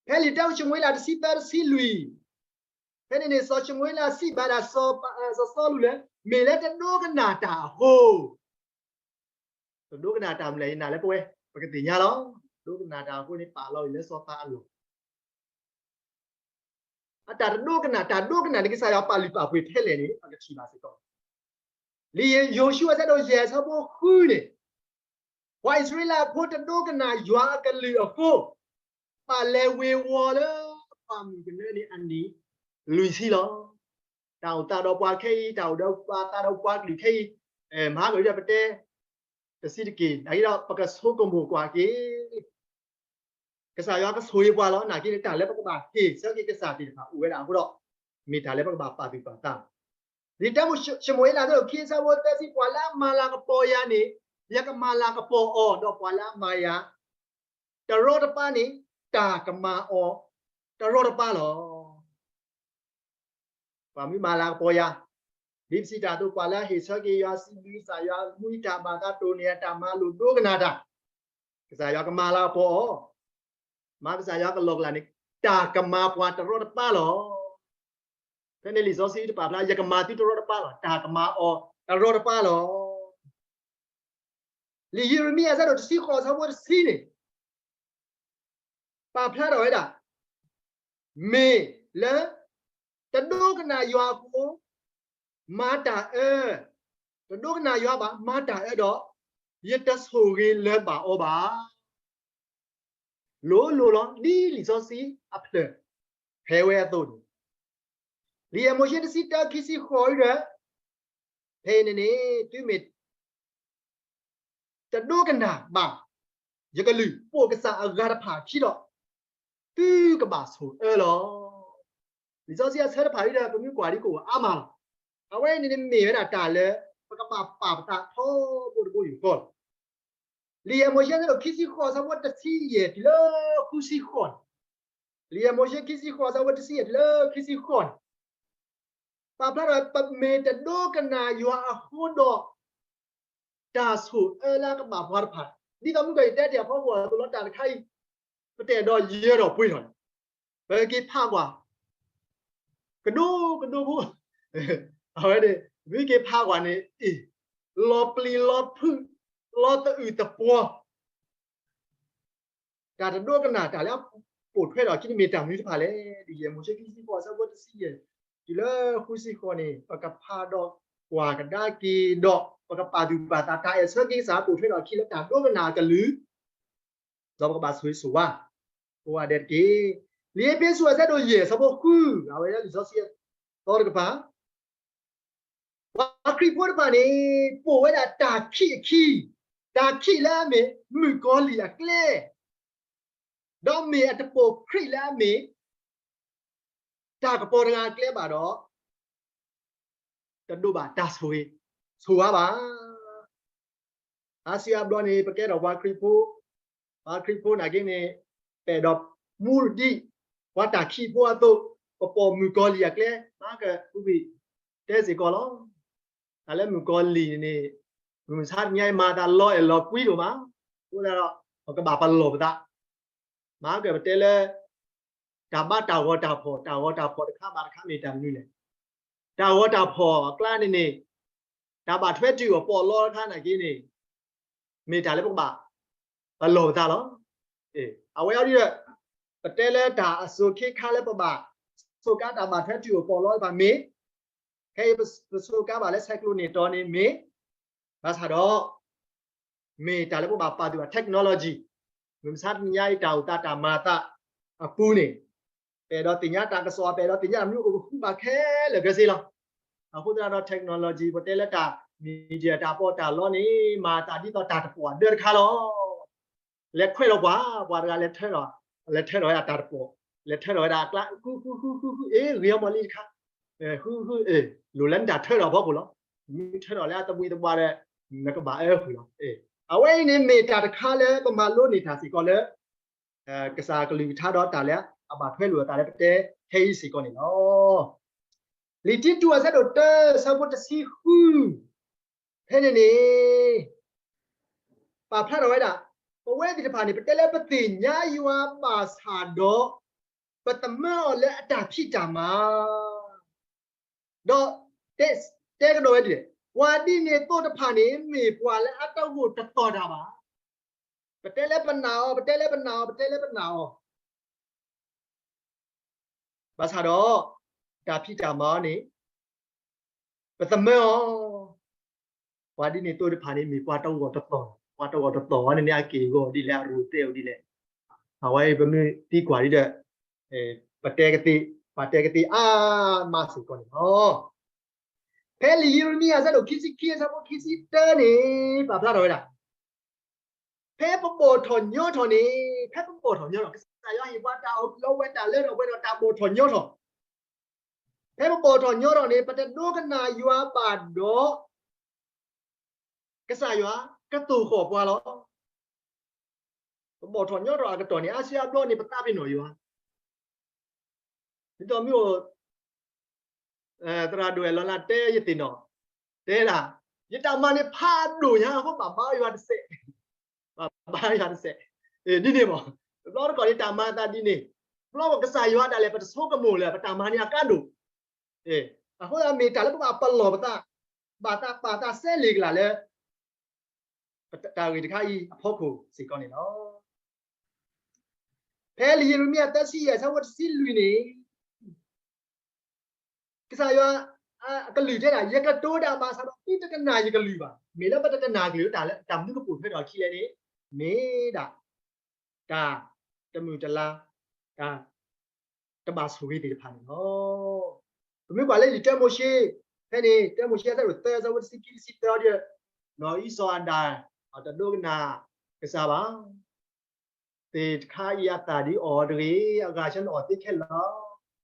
ဖဲလံာ်တၢၡမူၤအ့လး တဆံသၢ တဆံလွံၢ်, ဖဲန့ၣ်န့ၣ် စီၤၡမူၤအ့လးစံးဘၣ်ဒၣ် စီၤစီလူးလၢ မ့ၢ်လၢတဒိကနၣ်တၢ်အဃိ, တဒိကနၣ်တၢ်မနုၤလဲၣ် ယနာ်လၢပဝဲ ပကသ့ၣ်ညါလီၤ. ဒိကနၣ်တၢ်အဃိန့ၣ် ပာ်လီၤအံၤလၢစီၤပၤအလီၢ် အတၢ်တဒိကနၣ်, တၢ်ဒိကနၣ်န့ၣ် ကစၢ်ယွၤပာ်လုၢ်ပာ်ပှ့ၤထဲလဲၣ်န့ၣ် ပကထံၣ်ဘၣ်စ့ၢ်ကီး. လံာ်ယိၤၡူ အဆၢဒိၣ်ယဲၢ် အဆၢဖိဃုန့ၣ်, ပှၤအံၣ်စရ့လးဖိတဒိကနၣ်ယွၤအကလုၢ်အဃိ, ပာ်လဲၤဝ့ၤဝီၤလၢပှၢ်မုၢ်ကနၢန့ၣ်အနံၣ်လွံၢ်ဆံလီၤ. တၢ်အိၣ်သးဒီးပှၤခဲအံၤ, တၢ်အိၣ်ဒီးပှၤသးဒီးပှၤကလုာ်ခဲအံၤ, မဟါကဒ်ပတဲ တဆံးတက့ၢ်, နာ်က့ဒီး ပကဆိကမိၣ်ကွၢ်က့ၤ ကစၢ်ယွၤကဆိၣ်ဂ့ၤပှၤလီၤ. နာ်က့န့ၣ် တၢ်လၢပကဘၣ်ဟ့ၣ်ဆၢက့ၤကစၢ်သ့ၣ်တဖၣ်အိၣ်ဝဲဒၣ်အဃိဒီး, မ့ၢ်တၢ်လၢပကဘၣ်ပာ်သူၣ်ပာ်သး. လံာ်တၢၡမူၤအ့လး အဆၢဒိၣ်ခံ အဆၢဖိသၢဆံ, ပှၤလၢအမၤလၤကပီၤယၤန့ၣ် ယကမၤလၤကပီၤအီၤ, ဒီးပှၤလၢအမၤယၤတရီတပါန့ၣ် တၢ်ကမၤအီၤတရီတပါလီၤ. ပှၤမ့ၢ်မၤလၤကပီၤယၤ, ဒ်ပစံးတၢ်အသိး ပှၤလၢအဟ့ၣ်ဆၢက့ၤယွၤ, စံးဘျုးကစၢ်ယွၤ, မူယတၢ်ဘၣ်သး, တိၢ်န့ၢ်အတၢ်မၤလိာ်, ဒိကနၣ်တၢ်, ကစၢ်ယွၤကမၤလၤကပီၤအီၤ, မၤကစၢ်ယွၤကလီၢ်ကလၢ်န့ၣ် တၢ်ကမၤပှၤတရီတပါလီၤ. ဖဲန့ၣ်လံာ်စီဆှံတဖၣ်ပာ်ဖျါ ယကမၤသုတရီတပါလီၤ, တၢ်ကမၤအီၤတရီတပါလီၤ. လံာ်ယံးရမံယၤ အဆၢဒိၣ်တဆံဃိး အဆၢဖိတဆံန့ၣ် ပာ်ဖျါထီၣ်ဝဲဒၣ်, မ့ၢ်လၢ တဒိကနၣ်ယွၤအဃိ မၤတၢ်အၢ, တဒိကနၣ်ယွၤဘၣ်မၤတၢ်အၢဒီး, ယတဆိၣ်ဂ့ၤလၢၤဘၣ်အီၤဘၣ်. လိၤလိၤလီၤ ဒ်လံာ်စီဆှံအဖျၢၣ်ဖဲဝဲအသိးန့ၣ်, လံာ်ယဲၢ်မိၤၡ့ တဆံတၢ ခံဆံဃိးဒီး, ဖဲအံၤန့ၣ်န့ၣ် သုမ့ၢ် တဒိကနၣ်ဘၣ် ယကလုၢ် ပိာ်ကစၢ်အဂၤတဖၣ်အခံဒီး, သုကဘၣ်ဆိၣ်အၢလီၤ. လံာ်စီဆှံအဆၢတဖၣ်အံၤဒီး ပမ့ၢ်ကွၢ်ဒ်ကအိၣ်အါမးလီၤ. အဝဲအံၤန့ၣ်န့ၣ်မ့ၢ်ဝဲဒၣ်တၢ်လၢ ပကဘၣ်ပာ်ပသးထီဘိတဘိယူၢ်ဃီလီၤ. လံာ်ယဲၢ်မိၤၡ့ အဆၢဒိၣ်ခံဆံဃိး အဆၢဖိတဆံယဲၢ်တုၤလၢဃုဆံဃိးန့ၣ်, လံာ်ယဲၢ်မိၤၡ့ ခံဆံဃိး အဆၢဖိတဆံယဲၢ်တုၤလၢခံဆံဃိးန့ၣ်, ပာ်ဖျါထီၣ် ပမ့ၢ်တဒိကနၣ်ယွၤအဃိဒီး တၢ်ဆိၣ်အၢလၢကဘၣ်ပှၤတဖၣ်, ဒ်သိးမုၢ်ကီၢ်ယတဲတ့ၢ်အဖီခိၣ်အသိးလီၤ. တၢ်တခါအံၤ ပတအဲၣ်ဒိးယၢၤထီၣ်ပှ့ၤထီၣ်န့ၣ်, ပက့ၤဖးကွၢ် ကဒိကဒိဖိ, အဝဲန့ၣ် မ့ၢ်က့ၤဖးကွၢ်န့ၣ် အ့ၣ်, လီၤပျံၤလီၤဖုး, လီၤသအုးသပှီၤ တၢ်တဒိကနၣ်တၢ်လၢအပိာ်ထွဲထီၣ်အခံန့ၣ် မ့ၢ်တၢ်မနုၤတဖၣ်လဲၣ်. ဒ်ယဲၢ်မိၤၡ့ ခံဆံဃိး အဆၢဖိတဆံယဲၢ် တုၤလၢဃုဆံဃိးန့ၣ် ပကဖးဒီးကွၢ်ကဒါက့ၤဒီး ပကပာ်သူၣ်ပာ်သး တၢ်အဲၣ်ဆၢက့ၤကစၢ်ပိာ်ထွဲထီၣ်အခံလၢတၢ်ဒိကနၣ်အကလုၢ် ဒီးပကဘၣ်ဆိၣ်ဂ့ၤဆိၣ်ဝါ ကိးဂၤဒဲးတက့ၢ်. လံာ်အ့းဖ့းစူး အဆၢဒိၣ်ယဲၢ် အဆၢဖိဃု, အဝဲဒၣ်လံာ်စီဆှံအသီတကပၤ ပှၤခရံာ်ဖိတဖၣ်န့ၣ် ပိာ်ဝဲဒၣ်တၢ်ခံးအခံ, တၢ်ခံးလၢအမ့ၢ်မုၣ်ကီၤလံၢ်အကျဲ, ဒီးမ့ၢ်အတပိာ်ခရံာ်လၢအမ့ၢ် တၢ်ကပီၤတဂၤအကျဲဘၣ်ဒီး တဒိးဘၣ်တၢ်ဆိၣ်ဂ့ၤဆိၣ်ဝါဘၣ်. အါစုအါဘျီန့ၣ် ပကဲထီၣ်ပှၤခရံာ်ဖိ, ပှၤခရံာ်ဖိနာ်က့န့ၣ် ပအဲၣ်ဒိးမူဒ်ပှၤတၢ်ခံးဖိအသိး, ပပိာ်မုၣ်ကီၤလံၢ်အကျဲ, မၤကပူၤကွံာ်တဲစ့ၢ်ကီးလီၤ. တၢ်လၢမုၣ်ကီၤလံၢ်န့ၣ် မုၢ်မဆါတနံၤအံၤမၤသးလီၤအဲၣ်လီၤကွံဒိၣ်မး, အဃိသတးဒီး ပကဘၣ်ပလီၢ်ပသး, မၤကပတဲလၢ တၢ်ဘါတၢ်ဂီၤတၢ်ဖီၣ်, တၢ်ဂီၤတၢ်ဖီၣ်တခါဘၣ်တခါမ့ၢ်တၢ်မနုၤလဲၣ်. တၢ်ဂီၤတၢ်ဖီၣ်အကျါန့ၣ်န့ၣ် တၢ်ဘၣ်ထွဲတုၤအီၤပီးလီတခါနာ်က့န့ၣ် မ့ၢ်တၢ်လၢပကဘၣ်ပလီၢ်ပသးလီၤ. အဝဲအံၤဒီး ပတဲလၢတၢ်အစိၤခ့ခါလၢပဘၣ် ဆိးကါတၢ်ဘၣ်ထွဲတုၤအီၤပီးလီတဖၣ်မ့ၢ်, ခဲအံၤပဆိးကါဘၣ်လၢဆဲးကျိးန့ၢ်တီၤန့ၣ်မ့ၢ်, ဘၣ်ဆၣ်ဒီး မ့ၢ်တၢ်လၢပဘၣ်ပာ်သူၣ်ဘၣ် technology, မုၢ်မဆါတနံၤညါအံၤတၢ်အိၣ်သးတၢ်မၤသးအပူၤန့ၣ်, ပအဲၣ်ဒိးသ့ၣ်ညါတၢ်ကစီၣ်, ပအဲၣ်ဒိးသ့ၣ်ညါတၢ်မနုၤအိၣ်ကဃုဘၣ်ခဲလၢာ်ခဲဆ့လီၤ. အဃိသတးဒီး technology ပတဲလၢတၢ် media တၢ်ပီးတၢ်လီန့ၣ် မၤသးဒ်သိးတၢ်တပီၢ်အဒၢတခါလီၤ. လဲၤခွဲးလီၤပှၤ, ပှၤတဂၤလဲၤထၢထီၣ်, လဲၤထၢထီၣ်ဝဲဒၣ်တၢ်တပီၢ်, လဲၤထၢထီၣ်ဝဲဒၣ်အကျါ, ဃုဃုဃုဃုဃု, အ့ ဂ့ၤအီၤမးလံတခါ, ဃုဃု, လိၣ်လၢနတၢ်ထၢထီၣ်အဖီခိၣ်လီၤ. မ့ၢ်ထၢထီၣ်လၢအသဘှံးသဘှါဒီး နကဘၣ်အၢဃုာ်လီၤ. အဝဲအံၤန့ၣ်မ့ၢ်တၢ်တခါလၢပမၤလိန့ၢ်တၢ်စ့ၢ်ကီးလၢ ကစၢ်ကလုၢ်ကထါဒီးတၢ်လၢအဘၣ်ထွဲလိာ်အသးလၢပတဲခဲအံၤစ့ၢ်ကီးန့ၣ်လီၤ. လံာ်တံတူးအဆၢဒိၣ်တၢ အဆၢဖိတဆံဃု ဖဲန့ၣ်န့ၣ် ပာ်ဖျါထီၣ်ဝဲဒၣ်, ပဝဲသ့ၣ်တဖၣ်န့ၣ် ပတဲလၢပသ့ၣ်ညါယွၤဘၣ်ဆၣ်ဒီး ပသမၢအီၤလၢအတၢ်ဖံးတၢ်မၤ ဒီး တဲကဒီးဝဲဒ်လဲၣ်, ပှၤဒ်န့ၣ်သိးတဖၣ်န့ၣ် မ့ၢ်ပှၤလၢအတဂိာ်တသီၣ်တၢ်ဘၣ်. ပတဲလၢပနာ်အီၤ, ပတဲလၢပနာ်အီၤ, ပတဲလၢပနာ်အီၤ, ဘၣ်ဆၣ်ဒီး တၢ်ဖံးတၢ်မၤအီၤန့ၣ် ပသမၢအီၤ. ပှၤဒ်န့ၣ်သိးတဖၣ်န့ၣ် မ့ၢ်ပှၤတဂိာ်တသီၣ်, ပှၤတဂိာ်တသီၣ်အီၤန့ၣ်န့ၣ် အက့ၢ်အဂီၤဒ်လဲၣ်, အရူၢ်သဲအီၤဒ်လဲၣ်. အဝဲအံၤပမ့ၢ်သံကွၢ်ဒ်ဒီး ပတဲကသ့, ပှၤတဲကသ့အါမးစ့ၢ်ကီးန့ၣ်လီၤ. ဖဲလံာ်ယံးရမံယၤအဆၢဒိၣ်ခံဆံခံ အဆၢဖိခံဆံတၢန့ၣ် ပာ်ဖျါထီၣ်ဝဲဒၣ် ဖဲပဘီၣ်ထီၣ်ညီထီၣ်န့ၣ်, ဖဲပဘီၣ်ထီၣ်ညီထီၣ်, ကစၢ်ယွၤဟ့ၣ်ပှၤတၢ်အီၣ်ကုၢ်အီၣ်ဝဲတၢ်လၢထီၣ်ပှဲၤထီၣ်တၢ်ဘီၣ်ထီၣ်ညီထီၣ်, ဖဲပဘီၣ်ထီၣ်ညီထီၣ်န့ၣ် ပတဒိကနၣ်ယွၤဘၣ်ဒီး ကစၢ်ယွၤကသိၣ်ဃီၣ်ပှၤလီၤ. ပဘီၣ်ထီၣ်ညီထီၣ်အကတီၢ်န့ၣ် အါစုအါဘျီန့ၣ် ပသးပ့ၤနီၣ်ယွၤ, ဒ်သိးမ့ၢ်အိၣ် သရၣ်ဒိၣ်အဲၣ်လီၤလၢတဲယသ့ၣ်နီၣ်, တဲဒၣ်, ယတၢ်မၤန့ၣ်ဖးဒိၣ်ညါအဃိ ဘၣ်ဘါယွၤတစဲး, ဘၣ်ဘါယွၤတစဲး, ဒ်န့ၣ်မး, တဘျီတခီၣ်န့ၣ် တၢ်မၤသးဒ်န့ၣ်, ဘျီပကစၢ်ယွၤဒၣ်လဲာ် ပတဆိကမိၣ်လၢၤ ပတၢ်မၤန့ၣ်အကါဒိၣ်, အဃိသတးမ့ၢ်တၢ်လၢပဘၣ်ပလီၢ်ပသး, ဘၣ်သးပာ်သးစဲလ့ၣ်ကလာ်လၢ တၢ်ဂ့ၢ်တခါအံၤအဖီခိၣ်စ့ၢ်ကီးန့ၣ်လီၤ. ဖဲလံာ်ယံးရမံယၤသၢဆံယဲၢ် အဆၢဖိတဆံလွံၢ်န့ၣ်, ကစၢ်ယွၤအကလုၢ်တဲဒၣ်, ယကတိၤတၢ်ဘၣ်ဆၣ်ဒီး သုတကနၣ်ယကလုၢ်ဘၣ်. မ့ၢ်လၢပတကနၣ်ကလုၢ် တၢ်လၢတၢ်မနုၤကပိာ်ထွဲထီၣ်အခံလဲၣ်န့ၣ်, မ့ၢ်ဒၣ် တၢ်တမုာ်တလၤ, တၢ် တဘၣ်ဆိၣ်ဂ့ၤသ့ၣ်တဖၣ်န့ၣ်လီၤ. ပမ့ၢ်ကွၢ်လၢလံာ်တၢမိၤၡ့, ဖဲန့ၣ် တၢမိၤၡ့အဆၢဒိၣ်သၢ အဆၢဖိတဆံခံ တဆံသၢအံၤဒီး, နီၢ်အံၣ်စီၤအၤဒၣ် အတဒိကနၣ်ကစၢ်ဘၣ်. သ့ၣ်တခါအံၤအသၣ်ဒ်အီၣ်တဂ့ၤ, အဂၤဆၢနအီၣ်သ့ခဲလၢာ်,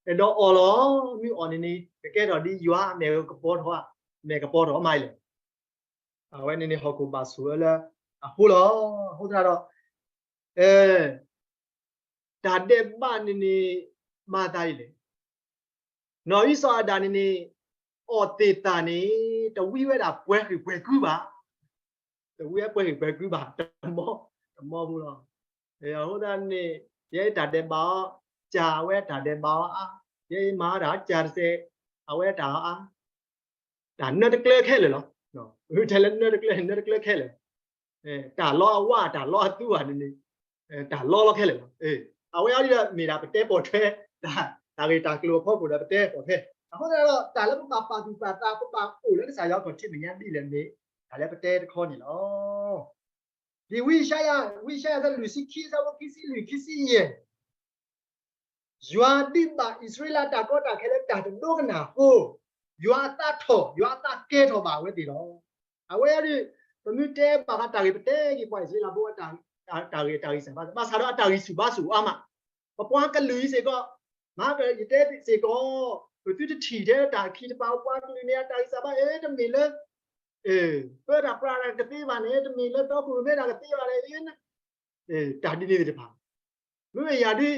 အဲၣ်ဒိးအီၣ်လီၤ. မ့ၢ်အီၣ်န့ၣ်န့ၣ် ကကဲထီၣ်ဒ်ယွၤအမဲာ်ကပီၤထီၣ်, မဲာ်ကပီၤထီၣ်မးအံၤလဲၣ်. အဝဲန့ၣ်န့ၣ် ဟီၣ်ခိၣ်ဘၣ်ဆိၣ်အၢလၢအဃိလီၤ. အဃိသတးဒီး တၢ်ဒဲးဘးန့ၣ်န့ၣ် မၤသးဒ်လဲၣ်. နီၢ်အံၣ်စီၤအၤဒၣ်န့ၣ်န့ၣ် အီၣ်သ့ၣ်သၣ်န့ၣ် တဝံဝဲဒၣ်ပှဲၤဃံၢ်ပှဲၤကုဘၣ်, တဝံဝဲပှဲၤဃံၢ်ပှဲၤကုဘၣ်, တမီ, တမီဖိလီၤ. အဃိသတးန့ၣ် ယဲအံၤတၢ်ဒဲးဘးအီၤ, ကၢ်အဝဲတၢ်ဒဲးဘးအီၤအါ, ယဲအံၤမၤအီၤတၢ်ကၢ်တစဲး, အဝဲတၢ်အီၤအါ တၢ်နၢတကျၢခဲလၢာ်လီၤ. ထဲလၢနၢတကျၢ နၢတကျၢခဲလၢာ်, တၢ်လီအဝၢ် တၢ်လီအသူဘၣ်န့ၣ်န့ၣ်, တၢ်လီလီၤခဲလၢာ်လီၤ. အဝဲအံၤဒီးမ့ၢ်ဒၣ်ပတဲပိာ်ထွဲ တၢ်ဂ့ၢ်တၢ်ကျိၤအဖီခိၣ်ဒီးပတဲပိာ်ထွဲ. အဃိသတးဒီး တၢ်လၢပဘၣ်ပာ်သူၣ်ပာ်သး ပဘၣ်အိၣ်လၢကစၢ်ယွၤအခီၣ်ထံးမဲာ်ညါဒ်လဲၣ်န့ၣ် တၢ်လၢပတဲတခီန့ၣ်လီၤ. ဒ်ဝံယၡါယၤ, ဝံယၡါယၤအဆၢလွံၢ်ဆံခံ အဆၢဖိခံဆံလွံၢ် ခံဆံယဲၢ်, ယွၤဒုးဘၣ်အံၣ်စရ့လးတၢ်ကီတၢ်ခဲလၢတၢ်တဒိကနၣ်အဃိ, ယွၤအသးထီၣ် ယွၤအသးကဲထီၣ်ဘၣ်အဝဲသ့ၣ်လီၤ. အဝဲဒၣ် ပမ့ၢ်တဲဘၣ်ဃးတၢ်ဂ့ၢ် ပတဲက့ၤပှၤအံၣ်စရ့လးဖိ တၢ်ဂ့ၢ် တၢ်ဂ့ၢ် တၢ်ဂ့ၢ်စၢ်ဘၣ် ဘၣ်ဆၣ်ဒီးအတၢ်ဂံၢ်ဆူၣ်ဘါဆူၣ်အါမး, ပပှၤကလုာ်အံၤစ့ၢ်ကီး, မ့ၢ်ယတဲစ့ၢ်ကီး, ပသုတထံၣ်ထဲတၢ်ခံတပၤ ပပှၤကလုာ်န့ၣ် အတၢ်ဂံၢ်စၢ်ဘါ အဲ တမ့ၢ်လၢ ပၢတၢ်ပြးတၢ်ကသ့ဘၣ်န့ၣ် တမ့ၢ်လၢတီခိၣ်ရိၣ်မဲတၢ်ကသ့ဘၣ်န့ၣ် တၢ်ဒ်န့ၣ်သ့ၣ်တဖၣ်, မ့မ့ၢ်ယၤဒ်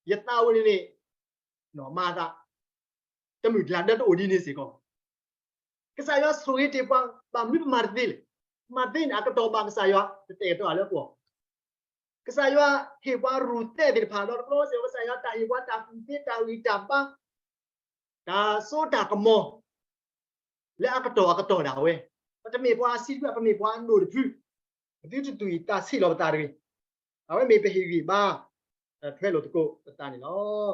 ယသးအိၣ်န့ၣ်န့ၣ် မၤသး တမုၢ်ကျၢ်ဒၢတအိၣ်ဒ်န့ၣ်စ့ၢ်ကီး, ကစၢ်ယွၤဆိၣ်ဂ့ၤတ့ၢ်ပှၤ ဘၣ်မနုၤပမၤတသ့လဲၣ်, မၤသ့န့ၣ် အကတီၢ်ဘၣ်ကစၢ်ယွၤ တတဲာ်ကတီၤလၢအဂီၢ်, ကစၢ်ယွၤဟ့ၣ်ပှၤရူၢ်သဲးသ့ၣ်တဖၣ် ဒီးတဘျီစ့ၢ်ကီး ကစၢ်ယွၤတၢ်ဟ့ၣ်ပှၤတၢ်ကူၣ်သ့ တၢ်ဂံၢ်တၢ်ဘါ တၢ်စိတၢ်ကမီၤ လၢအကတီၢ်အကတီၢ်ဒၣ်ဝဲ, ပတမ့ၢ်ပှၤအဆံးတဖု ပမ့ၢ်ပှၤအဒိၣ်တဖု, ပသုတသူၣ်အံၣ်သးဆံးလီၤပသးတဂ့ၤ, အဝဲမ့ၢ်ပဟ့ၣ်ဂံၢ်ဘါ ထွဲလိာ်သကိးပသးန့ၣ်လီၤ. လံာ်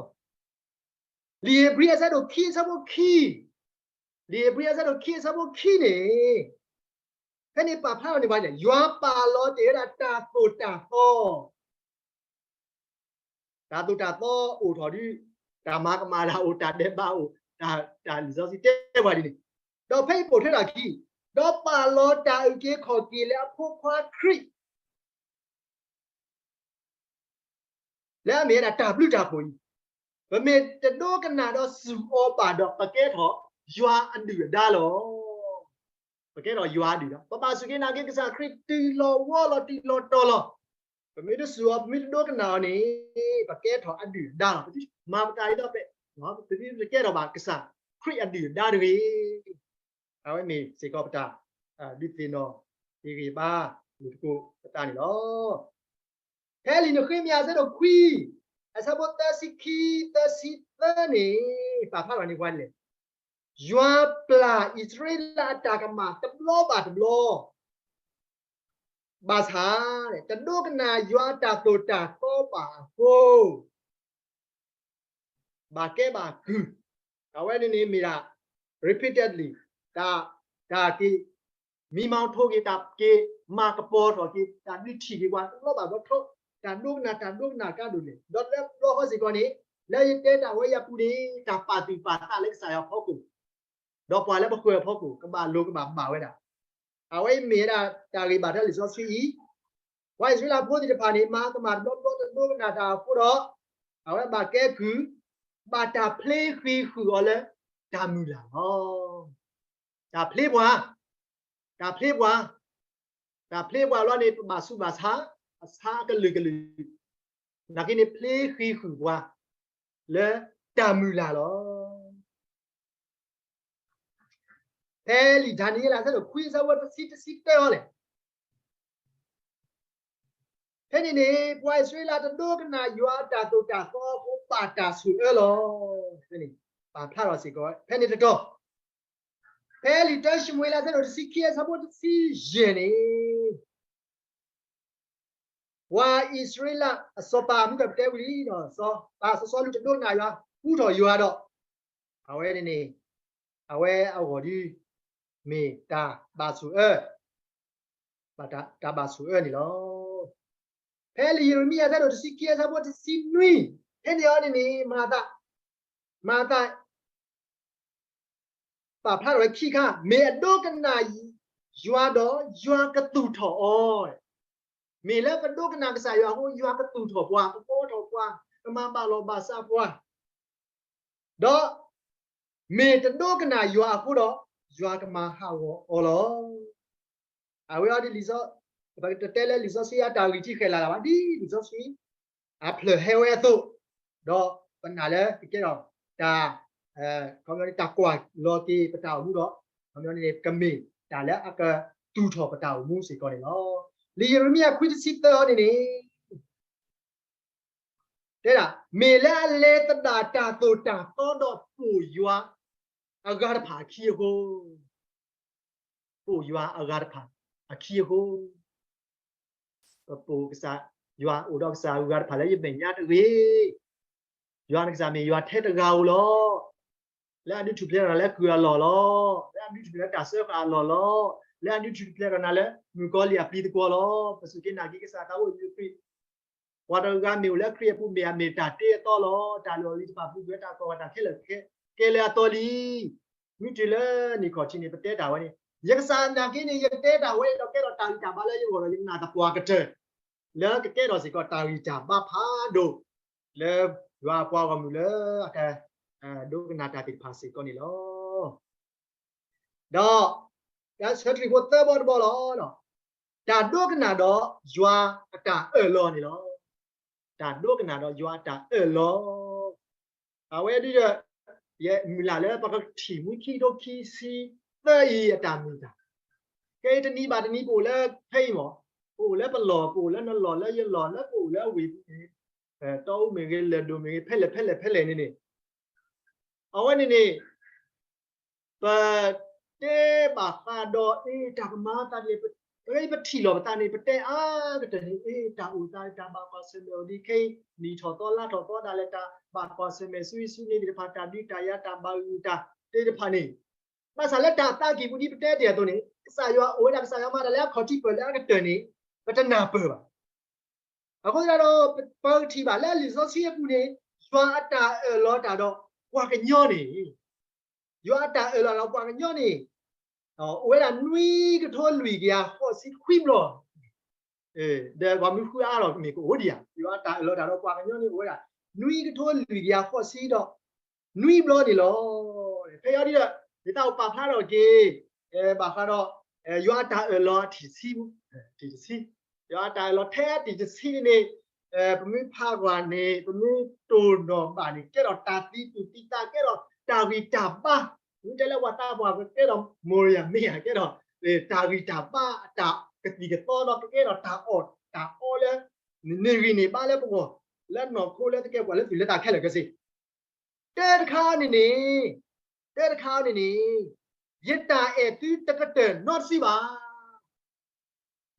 ဧ့ၤဘြံၤအဆၢဒိၣ်ခံအဆၢဖိခံ, လံာ်ဧ့ၤဘြံၤအဆၢဒိၣ်ခံအဆၢဖိခံန့ၣ်, ဖဲန့ၣ်ပာ်ဖျါထီၣ်န့ၢ်ပှၤလဲၣ်, ယွၤပာ်လီၤတ့ၢ်ဝဲဒၣ်တၢ်သိၣ်တၢ်သီ တၢ်သိၣ်တၢ်သီအိၣ်ထီၣ်ဒ် တၢ်မၤကမၣ်တၢ်အိၣ် တၢ်ဒဲးဘးအိၣ် တၢ် တၢ်လံာ်စီဆှံတဲပှၤဒ်န့ၣ်, ဒီးဖဲအံၤပိာ်ထွဲတၢ်ခံ, ဒီးပာ်လီၤတၢ်အုၣ်က့ၤခီၣ်က့ၤလၢအဖိခွါခရံာ် လၢအမ့ၢ်ဝဲဒၣ်တၢ်ဘျုးတၢ်ဖှိၣ်အံၤ, ပမ့ၢ်တဒိကနၣ်ဒီးစူၢ်အီၤဘၣ်ဒီး ပကဲထီၣ်ယွၤအဒုၣ်အဒါလီၤ. ပကဲထီၣ်ယွၤအဒုၣ်အဒါ, ပဘၣ်စူၢ်က့ၤနာ်က့ၤကစၢ်ခရံာ်တုၤလီၤဝီလီၤတုၤလီၤတီၤလီၤ. ပမ့ၢ်တစူၢ်အီၤ ပမ့ၢ်တဒိကနၣ်အီၤန့ၣ် ပကဲထီၣ်အဒုၣ်အဒါလီၤ. ပမၤပတၢ်အံၤဒီး ပသုတကဲထီၣ်ဘၣ်ကစၢ်ခရံာ်အဒုၣ်အဒါတဂ့ၤ. အဝဲမ့ၢ်စ့ၢ်ကီးပတၢ်ဒုးသ့ၣ်နီၣ်ဟ့ၣ်ဂံၢ်ဘါလိာ်သကိးပသးန့ၣ်လီၤ. ဖဲလံာ်နဃ့မယၤအဆၢဒိၣ်ခွံ, အဆၢဖိသၢဆံခံ သၢဆံသၢန့ၣ် ပာ်ဖျါထီၣ်န့ၢ်ပှၤဒ်လဲၣ်, ယွၤပျၢ်အံၣ်စရ့လးအတၢ်ကမၣ်တဘျီဘၣ်တဘျီ ဘၣ်ဆၣ် တဒိကနၣ်ယွၤအတၢ်သိၣ်တၢ်သီဘၣ်အဃိ ဘၣ်ကဲဘၣ်ကုၢ်, အဝဲန့ၣ်န့ၣ်မ့ၢ်ဒၣ် repeatedly တၢ် တၢ်က့ၤ မံမီထိက့ၤ တၢ်က့ၤမၤကပီၤထီၣ်က့ၤ တၢ်ဒုးထံၣ်က့ၤပှၤတဘျီဘၣ်တဘျီထီ, တၢ်ဒိကနၣ် တၢ်ဒိကနၣ်ကါဒိၣ်လဲၣ်, ဒီးလၢတဘျီဃီစ့ၢ်ကီးန့ၣ် လၢယတဲတၢ်ဝဲယပူၤန့ၣ် တၢ်ပာ်သူၣ်ပာ်သးလၢကစၢ်ယွၤအဖီခိၣ် ဒီးပှၤလၢပဃၢၤအဖီခိၣ် ကဘၣ်လိၤကဘၣ်ဘၣ်ဝဲဒၣ်. အဝဲအံၤမ့ၢ်ဝဲဒၣ်တၢ်ဂ့ၢ်ဘၣ်ထွဲလံာ်စီဆှံအံၤ, ပှၤအံၣ်စရ့လးဖိသ့ၣ်တဖၣ်န့ၣ် မၤကမၣ်တဘျီဘျီ တဒိကနၣ်တၢ်အဃိဒီး အဝဲဘၣ်ကဲကုၢ်, ဘၣ်တၢ်ဖျ့ဃ့ၤဃုာ်အီၤလၢတၢ်မုၢ်လၢ်လီၤ. တၢ်ဖျ့ပှၤ, တၢ်ဖျ့ပှၤ, တၢ်ဖျ့ပှၤလီၤန့ၣ် ပဘၣ်ဆူးဘၣ်ဆါ, အဆါအကလုာ်ကလုာ်, နာ်က့န့ၣ်ဖျ့ဃ့ၤဃုာ်ပှၤ လၢတၢ်မုၢ်လၢ်လီၤ. ဖဲလံာ်ဒၤနံးယ့လးအဆၢဒိၣ်ခွံအဆၢဖိတဆံ တဆံတၢအီၤလဲၣ်. ဖဲန့ၣ်န့ၣ် ပှၤအံၣ်စရ့လးတဒိကနၣ်ယွၤအတၢ်သိၣ်တၢ်သီအဃိ ဘၣ်တၢ်ဆိၣ်အၢလီၤ. ဖဲန့ၣ် ပာ်ဖျါထီၣ်စ့ၢ်ကီး ဖဲန့ၣ်တတီၤ ဖဲလံာ်တၢၡမူၤအ့လးအဆၢဒိၣ်တဆံခံအဆၢဖိတဆံယဲၢ်န့ၣ် ပှၤအံၣ်စရ့လးအစီၤပၤမုၢ်ကပတဲဝံၤလံဒီး စီၤပၤစီၤစီလူးတဒိကနၣ်ယွၤ ကူထီၣ်ယွၤဒီး အဝဲန့ၣ်န့ၣ် အဝဲအဂီၢ်ဒ် မ့ၢ်တၢ်ဘၣ်ဆိၣ်အၢ ဘၣ်တၢ်ဘၣ်ဆိၣ်အၢန့ၣ်လီၤ. ဖဲလံာ်ယံးရမံယၤအဆၢဒိၣ်တဆံခံအဆၢဖိတဆံနွံ ဖဲန့ၣ်အီၤန့ၣ်န့ၣ် မၤသး မၤသး ပာ်ဖျါထီၣ်ဝဲခံခါ မ့ၢ်အဒိကနၣ်ယွၤဒီး ယွၤကသူၣ်ထီၣ်အီၤ, မ့ၢ်လၢပဒိကနၣ်ကစၢ်ယွၤအဃိ ယွၤကသူၣ်ထီၣ်ပှၤ ကဘှီထီၣ်ပှၤ ကမၤဘၣ်လီၤဘၣ်စးပှၤ ဒီး မ့ၢ်တဒိကနၣ်ယွၤအဃိဒီး ယွၤကမၤဟးဂီၤအီၤလီၤ. အဝဲအံၤဒ်လံာ်စီ ပတတဲလၢလံာ်စီဆှံအတၢ်ဂံၢ်ထံးဃဲၤလၤလၢၤဘၣ် ဒ်လံာ်စီဆှံ အဖျၢၣ်ဟဲဝဲအသိး, ဒီးပနာ်လၢကကဲထီၣ်တၢ် ခီပညီန့ၣ် တၢ်ကွၢ်လီၤက့ၤပတၢ်အိၣ်မူဒီး ခီပညီန့ၣ် ကမ့ၢ်တၢ်လၢအကသူၣ်ထီၣ်ပတၢ်အိၣ်မူစ့ၢ်ကီးန့ၣ်လီၤ. လံာ်ယံးရမံယၤခွံတဆံသၢအီၤန့ၣ်န့ၣ် တဲဒၣ် မ့ၢ်လၢအလဲၤသဒၣ်တၢ်သိၣ်တၢ်သီဒီးပိာ်ယွၤအဂၤတဖၣ်အခံအဃိ, ပိာ်ယွၤအဂၤတဖၣ်အခံအဃိ, ပပိာ်ကစၢ်ယွၤ အိၣ်ဒီးကစၢ်အဂၤတဖၣ်လၢယမဲာ်ညါတဂ့ၤ. ယွၤနကစၢ်မ့ၢ်ယွၤထဲတဂၤဧိၤလီၤ. လၢအဒုးထူၣ်ဖျဲးဒီးနၤလၢကုၢ်အလီၢ်လီၤ. လၢအဒုးထူၣ်ဖျဲးလၢတၢ်စၢဃာ်အလီၢ်လီၤ. လၢအဒုးထူၣ်ဖျဲးဒီးနၤလၢမုၣ်ကီၤလံၢ်အပျံၤသကွီၤလီၤ. ပစူၢ်က့ၤနာ်က့ၤကစၢ်သးအိၣ်ယ့ၣ်ၡူးခရံာ် ပှၤတဂၤမ့ၢ်အိၣ်လၢခရံာ်အပူၤ မ့ၢ်အမ့ၢ်တၢ်တ့အသီလီၤ. တၢ်လီၢ်လံၤတဖၣ်ပူၤကွံာ်တၢ်ကီၢ်ဝဲတၢ်ခဲလၢာ်ကဲလၢအသီလံ. မုၢ်တုၤလၢနံၣ်ခီၣ်ထံးန့ၣ် ပတဲတၢ်ဝဲန့ၣ် ယကစၢ်နာ်က့န့ၣ် ယကတဲတၢ်ဝဲဒီးကဲထီၣ်တၢ်ဂံၢ်တၢ်ဘါလၢယဂီၢ်ဒီး ယနာ်သပှၢ်ကတၢၢ် လၢကကဲထီၣ်စ့ၢ်ကီးတၢ်ဂံၢ်တၢ်ဘါဖးဒိၣ် လၢယွၤအပှၤဂီၢ်မုၢ်လၢအက ဒိကနၣ်တၢ်သ့ၣ်တဖၣ်စ့ၢ်ကီးန့ၣ်လီၤ. ဒီး တၢ်ဆၢထံၣ်ဖိသၢဘီတဘီလီၤ. တၢ်ဒိကနၣ်ဒီးယွၤအတၢ်အၢၣ်လီၤန့ၣ်လီၤ. တၢ်ဒိကနၣ်ဒီးယွၤအတၢ်အၢၣ်လီၤ. အဝဲဒ်ဒီး ယမုၢ်လၢ်လၢပကထံၣ်မူခံထိခံဆံသၢအံၤအတၢ်မ့ၢ်တၢ် ခဲအံၤတနံၤဘၣ်တနံၤပအိၣ်လၢဖဲအံၤမး, ပအိၣ်လၢပလီၢ် ပအိၣ်လၢနလီၢ်လၢယလီၢ်လၢပအိၣ်လၢအဝ့ၢ်ပူၤန့ၣ်, တီအူမ့ၢ်ဂ့ၤ လၢၢ်ဒိၣ်မ့ၢ်ဂ့ၤ ဖဲလဲၣ်ဖဲလဲၣ်ဖဲလဲၣ်န့ၣ်န့ၣ်, အဝဲန့ၣ်န့ၣ် ပတဲဘၣ်ဃးဒီး အ့ တၢ်ကမၤသးဒ်လဲၣ်, ပထံၣ်လီၤပသးန့ၣ် ပတဲအါကတၢၢ်န့ၣ် အ့ တၢ်အိၣ်သးတၢ်ဘၣ်ကွၢ်ဆၢၣ်မဲာ်အိၣ်ဒံးခဲအံၤ နံၣ်ထီၣ်သီလါထီၣ်သီဒၣ်လဲာ် တၢ်ဘၣ်ကွၢ်ဆၢၣ်မဲာ်ဆူဟံးဆူန့ၣ်သ့ၣ်တဖၣ် တၢ်ဒုးတၢ်ယၤတၢ်ဘၣ်ဂုာ်တၢ်သ့ၣ်တဖၣ်န့ၣ်, ဘၣ်ဆၣ်လၢတၢ်သးကံၢ်ပူၤဒ်ပတဲတ့ၢ်အသိးန့ၣ် ကစၢ်ယွၤအိၣ်ဝဲဒၣ် ကစၢ်ယွၤမၤတၢ်လၢအခီၣ်ထံးပၢၢ်လၢအကတၢၢ်န့ၣ် ပတနၢ်ပၢၢ်ဘၣ်. အဃိသတးဒီး ပကထံၣ်ဘၣ်လၢလံာ်စီဆှံအပူၤန့ၣ် ယွၤအတၢ်အၢၣ်လီၤတၢ်ဒီးပှၤကညီန့ၣ်, ယွၤအတၢ်အၢၣ်လီၤဒီးပှၤကညီန့ၣ် အိၣ်ဝဲဒၣ်နွံကထိလွံၢ်ကယၤဃိးဆံခွံဘျီ, ဒီးပှၤမ့ၢ်ဃုအါထီၣ်မ့ၢ်ကအိၣ်ဒံးဧါ, ယွၤအတၢ်အၢၣ်လီၤတၢ်ဒီးပှၤကညီန့ၣ် အိၣ်ဝဲဒၣ် နွံကထိလွံၢ်ကယၤဃိးဆံဒီး နွံဘျီန့ၣ်လီၤ. ဖဲအံၤဒ်ဒီး ယသးအိၣ်ပာ်ဖျါထီၣ်က့ၤ ဘၣ်ဃးဒီး ယွၤအတၢ်အၢၣ်လီၤအထံၣ်ဆံ, ထံၣ်တဆံ, ယွၤအတၢ်အၢၣ်လီၤထဲအထံၣ်တဆံန့ၣ်န့ၣ် ပမ့ၢ်ဖးကွၢ်န့ၣ် ပမ့ၢ်တိၢ်နီၣ်ဘၣ်န့ၣ် ကဲထီၣ်တၢ်သံသူၣ်သံသး ကဲထီၣ်တၢ်ဂံၢ်တၢ်ဘါ, ပမ့ၢ်တဲလၢပှၤသးပှၢ် ကဲထီၣ် မိၢ်ယၤမ့ၢ်ယၤ ကဲထီၣ် တၢ်ဂံၢ်တၢ်ဘါအတၢ်ကသံၣ်ကသီဒီး ကကဲထီၣ်တၢ်အီၣ်တၢ်အီလၢ န့ၢ်ဂံၢ်န့ၢ်ဘါလၢပဂီၢ် လၢနီၢ်ခိလၢသကဲပှၤလၢသူၣ်လၢသးခဲလၢာ်ခဲဆ့ တၢတခါန့ၣ်န့ၣ်, တၢတခါန့ၣ်န့ၣ်, ယတၢ်အဲၣ်သုတကတၢၢ်နီတစုဘၣ်.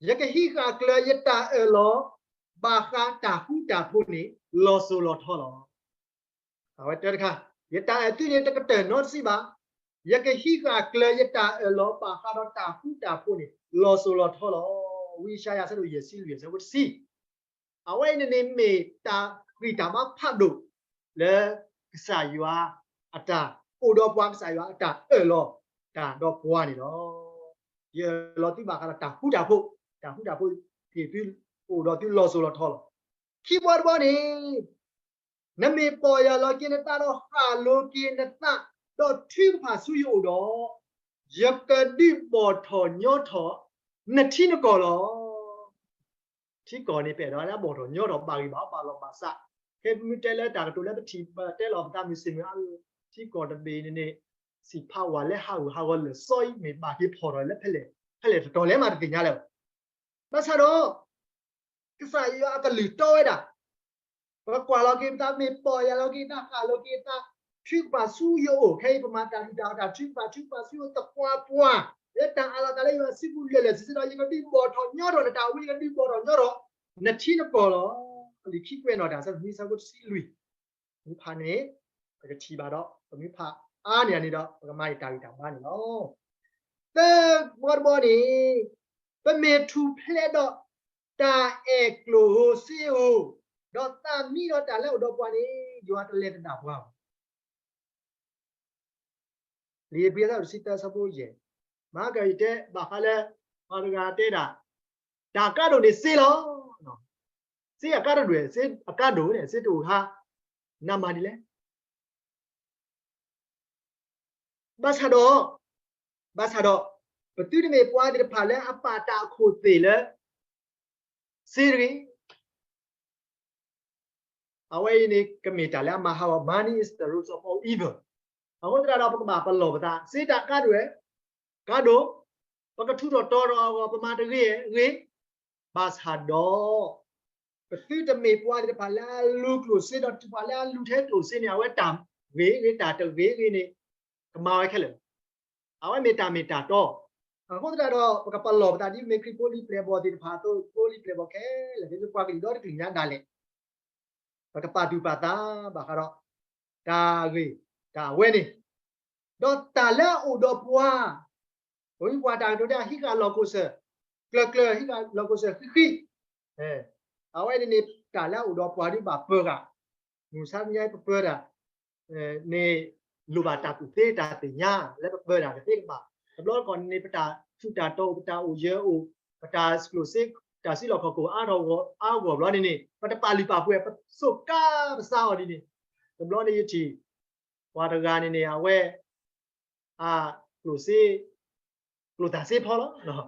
ယကဟံးဃာ်ကျၢၤယတၢ်အၢၣ်လီၤ ဘၣ်ဃးတၢ်ဃူတၢ်ဖိးန့ၣ် လီၤစိၤလီၤထီလီၤ. အဝဲတၢတခါ, ယတၢ်အဲၣ်သုန့ၣ်တကတၢၢ်နီတစုဘၣ်. ယကဟံးဃာ်ကျၢၤယတၢ်အၢၣ်လီၤ ဘၣ်ဃးဒီးတၢ်ဃူတၢ်ဖိးန့ၣ် လီၤစိၤလီၤထီလီၤ. ဝံယၡါယၤအဆၢဒိၣ်ယဲၢ်ဆံလွံၢ်အဆၢဖိတဆံ အဝဲအံၤန့ၣ်န့ၣ်မ့ၢ်တၢ်ဂံၢ်တၢ်ဘါဖးဒိၣ် လၢကစၢ်ယွၤအတၢ်အိၣ်ဒီးပှၤ ကစၢ်ယွၤအတၢ်အၢၣ်လီၤတၢ်ဒီးပှၤန့ၣ်လီၤ. ယအၢၣ်လီၤသုဘၣ်ဃးဒီးတၢ်ဃူတၢ်ဖိး, တၢ်ဃူတၢ်ဖိးက့ၤသု အိၣ်ဒီးသုလီၤစိၤလီၤထီလီၤ. ခံဘီတဘီန့ၣ် နမ့ၢ်ပီၢ်ယၢ်လီၤက့ၤနသးဒီးဃၣ်လိၤက့ၤနသး ဒီးထုကဖၣ်ဆူယအိၣ်ဒီး, ယကဒုးဘီၣ်ထီၣ်ညီထီၣ်နထံနကီၢ်လီၤ. ထံကီၢ်န့ၣ် ပအဲၣ်ဒိးလၢဘီၣ်ထီၣ်ညီထီၣ် ဘၣ်ဂ့ၢ်ဘၣ်ဘၣ်လီၤဘၣ်စး, ခဲမ့ၢ်တဲလၢတၢ်ကတိၤလၢပထံၣ်တဲလီၤပသးမုၢ်ဆ့ၣ်မုၢ်အါ, ထံကီၢ်တဘ့ၣ်န့ၣ်န့ၣ် စံးဖးဝဲလၢဟးဂူာ်ဟးဂီၤလၢာ်စီအံၤ မ့ၢ်ဘၣ်က့ၤဖီၣ်ထီၣ်လၢဖဲလဲၣ်, ဖဲလဲၣ်တတီၤလဲၣ်မးတသ့ၣ်ညါလၢၤဘၣ်. ဘၣ်ဆၣ်ဒီး ကစၢ်ယွၤအကလုၢ်တီဝဲဒၣ်, ပကွၢ်လီၤက့ၤပသး မ့ၢ်ပီၢ်ယၢ်လီၤက့ၤသး ဃၣ်လိၤက့ၤသး, ထုကဖၣ်ဆူယအိၣ်, ခဲအံၤပမၤတၢ်ဂံၢ်တၢ်ဘါ တၢ်ထုကဖၣ် ထုကဖၣ်ဆူယအိၣ်သပှၢ်ပှၢ်, လၢတၢ်အးလီၤသးလၢယွၤစုပူၤလၢာ်လၢာ်ဆ့ဆ့ဒီး ယကဒုးဘီၣ်ထီၣ်ညီထီၣ်နတၢ်ဝံ, ယကဒုးဘီၣ်ထီၣ်ညီထီၣ်နထံနကီၢ်လီၤ. လံာ်ခံကွဲးနီၣ်တၢ် အဆၢနွံ အဆၢဖိတဆံလွံၢ်, ပမ့ၢ်ဖးန့ၣ် ပကထံၣ်ဘၣ်ဒီး ပမ့ၢ်ဖးအါန့ၢ်န့ၣ်ဒီး ပကမၤန့ၢ်တၢ်ဂံၢ်တၢ်ဘါန့ၣ်လီၤ. သၢဘီတဘီန့ၣ်, ပမ့ၢ်ထူၣ်ဖျဲးဒီးတၢ်အဲၣ်ကျိၣ်ဧိၤစ့ဧိၤ, ဒီးသးမံဒီးတၢ်လၢအအိၣ်ဒီးပှၤန့ၣ် ယွၤတလဲၤသဒၣ်ပှၤဘၣ်. လံာ်ဧ့ၤဘြံၤ အဆၢဒိၣ်တဆံသၢ အဆၢဖိယဲၢ်, မဟါကယတဲဘၣ်ဃးလၢ ပှၤတဂၤတဲဒၣ်, တၢ်အကါဒိၣ်န့ၣ်စ့လီၤ. စ့အကါဒိၣ်, စ့အကါဒိၣ်န့ၣ် စ့တအိၣ်ဟါ, နမၤဒ်လဲၣ်. ဘၣ်ဆၣ်ဒီး, ဘၣ်ဆၣ်ဒီး, ပသုတမ့ၢ်ပှၤသ့ၣ်တဖၣ်လၢအပာ်တၢ်အခိၣ်သ့ၣ်လၢ စ့တဂ့ၤ. အဝဲအံၤန့ၣ် ကမ့ၢ်တၢ်လၢအမၤဟးဂီၤ, money is the root of all evil. အဃိသတးဒီး ပကဘၣ်ပလီၢ်ပသး, စ့တၢ်အကါဒိၣ်ဧါ, ကါဒိၣ်, ပကထူးထီၣ်တီၤထီၣ်အဂီၢ် ပမၤတဂ့ၤဂ့ၤ, ဘၣ်ဆၣ်ဒီး ပသုတမ့ၢ်ပှၤသ့ၣ်တဖၣ်လၢအလူၤကျိၣ်စ့ ဒီးတဖၣ်လၢအလူၤထဲကျိၣ်စ့န့ၣ် အဝဲတၢ်ဂ့ၤဂ့ၤ တၢ်တဂ့ၤဂ့ၤန့ၣ် ကမၤဝဲခဲလၢာ်. အဝဲမ့ၢ်တၢ်မ့ၢ်တၢ်တီ. အဃိသတးဒီး ပကပလီၢ်ပသးဒ်မ့ၢ်ခရံာ်ဖိလံၤပျဲၢ်ဘီၣ်သ့ၣ်တဖၣ်အသိး, ဖိလံၤပျဲၢ်ဘီၣ်ခဲလၢာ် မ့ၢ်ပှၤကလုာ်ဒီတကလုာ်ညါဒၣ်လဲာ် ပကပာ်သူၣ်ပာ်သးဘၣ်ဃးဒီး တၢ်ဂ့ၢ်တၢ်ဝဲန့ၣ်, ဒီးတၢ်လၢအအိၣ်ဒီးပှၤ, ပမ့ၢ်ကွၢ်တၢ်ကတိၤဒၣ် ဟံးဃာ်လီၢ်ခိၣ်စၢၢ်, ကျၢၤကျၢၤ ဟံးဃာ်လီၢ်ခိၣ်စၢၢ်ဃံဃံ, အဝဲန့ၣ်န့ၣ် တၢ်လၢအအိၣ်ဒီးပှၤဒ်ဘၣ်ပၢၤဃာ်, မုၢ်ဆါတနံၤအံၤပပၢၤတၢ် န့ၣ် လိၣ်ဘၣ်တၢ်ကူၣ်သ့တၢ်သ့ၣ်ညါ လၢပပၢတၢ်ကသ့ကဘၣ်. တဘျီတခီၣ်န့ၣ် ပတၢ်ထူးတၢ်တီၤအိၣ် ပတၢ်အိၣ်ယၢၤအိၣ် ပတၢ်ကျိၣ်စ့ တၢ်စုလီၢ်ခီၣ်ခိၣ်အါထီၣ်အါဂီၢ် ဘျီန့ၣ်န့ၣ် ပတပာ်လုၢ်ပာ်ပှ့ၤ ပစိာ်ကါပသးအီၤဒ်န့ၣ်, တဘျီန့ၣ်ယထံၣ် ပှၤတဂၤန့ၣ်န့ၣ် အဝဲ အကျိၣ်စ့ ကျိၣ်တၢ်စ့ဖီလီၤ.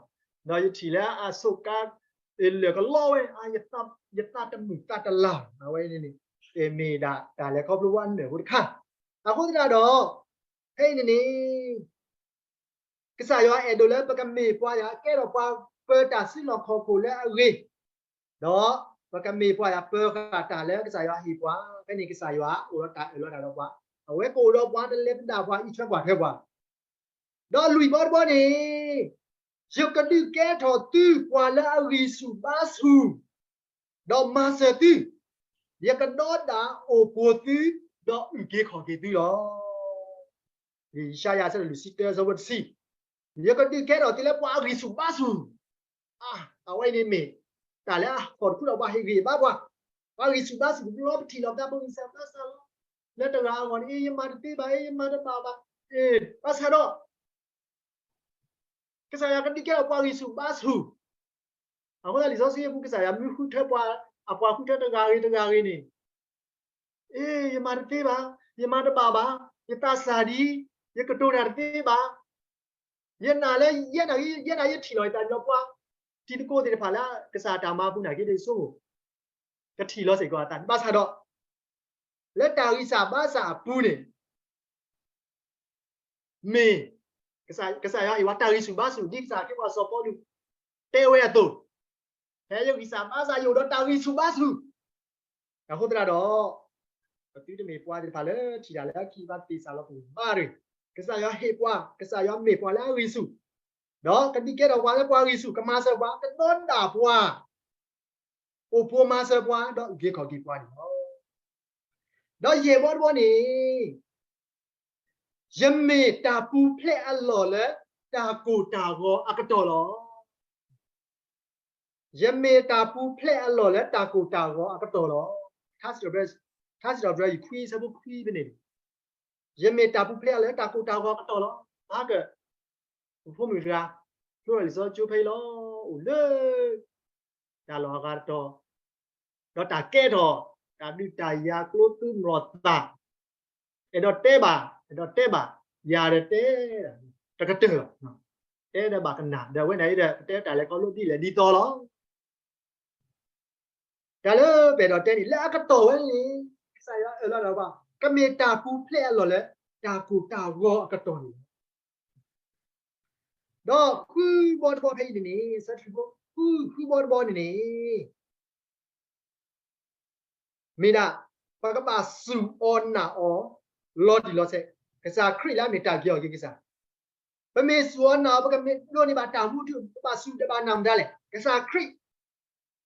ဒီးယထံၣ်လၢအစိာ်ကါ လၢာ်ကလီဝဲ ယသးတမုာ်သးတလၤ အဝဲန့ၣ်န့ၣ် မ့ၢ်ဒၣ်တၢ်လဲၤခီဖျိဝဲအနၢၣ်ဖိတခါ. အဃိသတးဒီး ဖဲအံၤန့ၣ်န့ၣ် ကစၢ်ယွၤအဲၣ်ဒိးလၢပကမ့ၢ်ပှၤယၤကဲထီၣ်ပှၤပၢတၢ်စုလီၢ်ခီၣ်ခိၣ်လၢအဂ့ၤ, ဒီးပကမ့ၢ်ပှၤယၤပၢဃာ်တၢ်လၢကစၢ်ယွၤဟ့ၣ်ပှၤ, ဖဲန့ၣ်ကစၢ်ယွၤအိၣ်ဒီးတၢ်အၢၣ်လီၤတၢ်ဒီးပှၤ, အဝဲကအိၣ်ဒီးပှၤ တလဲၤပဒၣ်ပှၤ အံးထွဲကွၢ်ထွဲပှၤ. ဒီးလွံၢ်ဘီတဘီန့ၣ် ယကဒုးကဲထီၣ်သုပှၤလၢအဂံၢ်ဆူၣ်ဘါဆူၣ်, ဒီးမၤစၢၤသု, ယကဒီဒၣ်အိၣ်ပိာ်သု, ဒီးအုၣ်က့ၤခီၣ်က့ၤသုလီၤ. ယၡါယၤ အဆၢဒိၣ်လွံၢ်ဆံတၢ အဆၢဖိတဆံ, ယကဒုးကဲထီၣ်သုလၢပှၤအဂံၢ်ဆူၣ်ဘါဆူၣ်, အဝဲအံၤန့ၣ်မ့ၢ် တၢ်လၢအဟီၣ်တခူထီၣ်ပှၤဟ့ၣ်ဂံၢ်ဘါပှၤ, ပှၤဂံၢ်ဆူၣ်ဘါဆူၣ်တဘျီ ပထံၣ်လီၤပသး ပဂံၢ်ဆူၣ်ဘါဆူၣ်လီၤ, လၢတဂၤအဂီၢ်န့ၣ် အ့ ယမၤတသ့ဘၣ်, အ့ ယမၤတဘၣ်ဘၣ်, အ့ ဘၣ်ဆၣ်ဒီး ကစၢ်ယွၤကဒုးကဲထီၣ်ပှၤဂံၢ်ဆူၣ်ဘါဆူၣ်, အဃိသတးလံာ်စီဆှံအပူၤ ကစၢ်ယွၤမ့ၢ်ဃုထၢပှၤ, အပှၤဃုထၢတဂၤဂ့ၤတဂၤဂ့ၤန့ၣ်, အ့ ယမၤတသ့ဘၣ်, ယမၤတဘၣ်ဘၣ်, ယသးစၢ်ဒ်အံၤ, ယကတိၤတၢ်တသ့ဘၣ်, ယနာ်လၢယဲနာ်ဂ့ၤ ယဲနာ်ဂ့ၤ ယထံၣ်လီၤယသးဒီးပှၤ, တံၤသကိးသ့ၣ်တဖၣ်လၢကစၢ်တၢ်မၤအပူၤနာ်က့ ဒ်ဆိကမိၣ် ကထံၣ်လီၤစ့ၢ်ကီးအသးန့ၣ် ဘၣ်ဆၣ်ဒီး လၢတၢ်ဂံၢ်စၢ်ဘါစၢ်အပူၤန့ၣ် မ့ၢ် ကစၢ်ယွၤဟ့ၣ်ဝဲတၢ်ဂံၢ်ဆူၣ်ဘါဆူၣ် ဒ်ကစၢ်ခရံာ်ဖိစီၤပီလူး တဲဝဲအသိး, ဖဲယဂံၢ်စၢ်ဘါစၢ် ယအိၣ်ဒီးတၢ်ဂံၢ်ဆူၣ်ဘါဆူၣ်, အဃိသတးဒီး ပသုတမ့ၢ်ပှၤသ့ၣ်တဖၣ်လၢထံၣ်တၢ်လၢအခံဘၣ်သ့ၣ်စၢ်လီၤပူၤဘၣ်တဂ့ၤ, ကစၢ်ယွၤဟ့ၣ်ပှၤ, ကစၢ်ယွၤမ့ၢ်ပှၤလၢအဂံၢ်ဆူၣ်, ဒီးကဒုးကဲထီၣ်ပှၤလၢပှၤဂံၢ်ဆူၣ် ကမၤစၢၤပှၤ ကဒီဒၣ်ပှၤ အိၣ်ပိာ်မၤစၢၤပှၤ ဒီးအုၣ်က့ၤခီၣ်က့ၤပှၤန့ၣ်လီၤ. ဒီးယဲၢ်ဘီတဘီန့ၣ် ယမ့ၢ်တၢ်ပူၤဖျဲးအလီၢ်လၢတၢ်ကိၢ်တၢ်ဂီၤအကတီၢ်လီၤ. ယမ့ၢ်တၢ်ပူၤဖျဲးအလီၢ်လၢတၢ်ကိၢ်တၢ်ဂီၤအကတီၢ်လီၤ. ထါစံးထီၣ်ပတြၢၤ ယခွံ အဆၢဖိခွံဖဲန့ၣ်, ယမ့ၢ်တၢ်ပူၤဖျဲးအလီၢ်လၢတၢ်ကိၢ်တၢ်ဂီၤအကတီၢ်လီၤ. မၤက ပဖိမုၣ်တဂၤ ဖျိလံာ်စီဆှံကၠိဖဲအံၤလီၤ. အိၣ်လၢ တၢ်လီၢ်အဂၤတတီၤ, ဒီးတၢ်ကဲထီၣ် တၢ်ဒုးတၢ်ယၤကျိသူမျိာ်သၣ်, အဲၣ်ဒိးတဲဘၣ်, အဲၣ်ဒိးတဲဘၣ်, ယၤဒီးတဲ တကတၢၢ်လီၤ. တဲဒီးဘၣ်ကနၣ် ဒီးအဝဲန့ၣ်ဒီး ပတဲတၢ်လဲၤခီဖျိဒ်လဲၣ်ဒ်သိးလီၤ. တၢ်လၢပအဲၣ်ဒိးတဲန့ၣ် လၢအကတီၢ်ဝဲန့ၣ် ကစၢ်ယွၤအၢၣ်လီၤဒီးပှၤ ကမ့ၢ်တၢ်ပူၤဖျဲးအလီၢ်လၢ တၢ်ကိၢ်တၢ်ဂီၤအကတီၢ်န့ၣ်လီၤ. ဒီးဃုဘီတဘီဖဲအံၤန့ၣ်န့ၣ် ဆၢထံၣ်ဖိ ဃု ဃုဘီတဘီန့ၣ်န့ၣ် မ့ၢ်ဒၣ် ပကဘၣ်စူၢ်အီၤနာ်အီၤ လီၤတံၢ်လီၤဆဲး, ကစၢ်ခရံာ်လၢအမ့ၢ်တၢ်က့ၤအီၤက့ၤကစၢ်, ပမ့ၢ်စူၢ်အီၤနာ်အီၤ ပကမ့ၢ်ဒိးန့ၢ်ဘၣ်တၢ်မူထူ, ပဘၣ်စူၢ်ဒၣ်ဘၣ်နာ်မတၤလဲၣ်, ကစၢ်ခရံာ်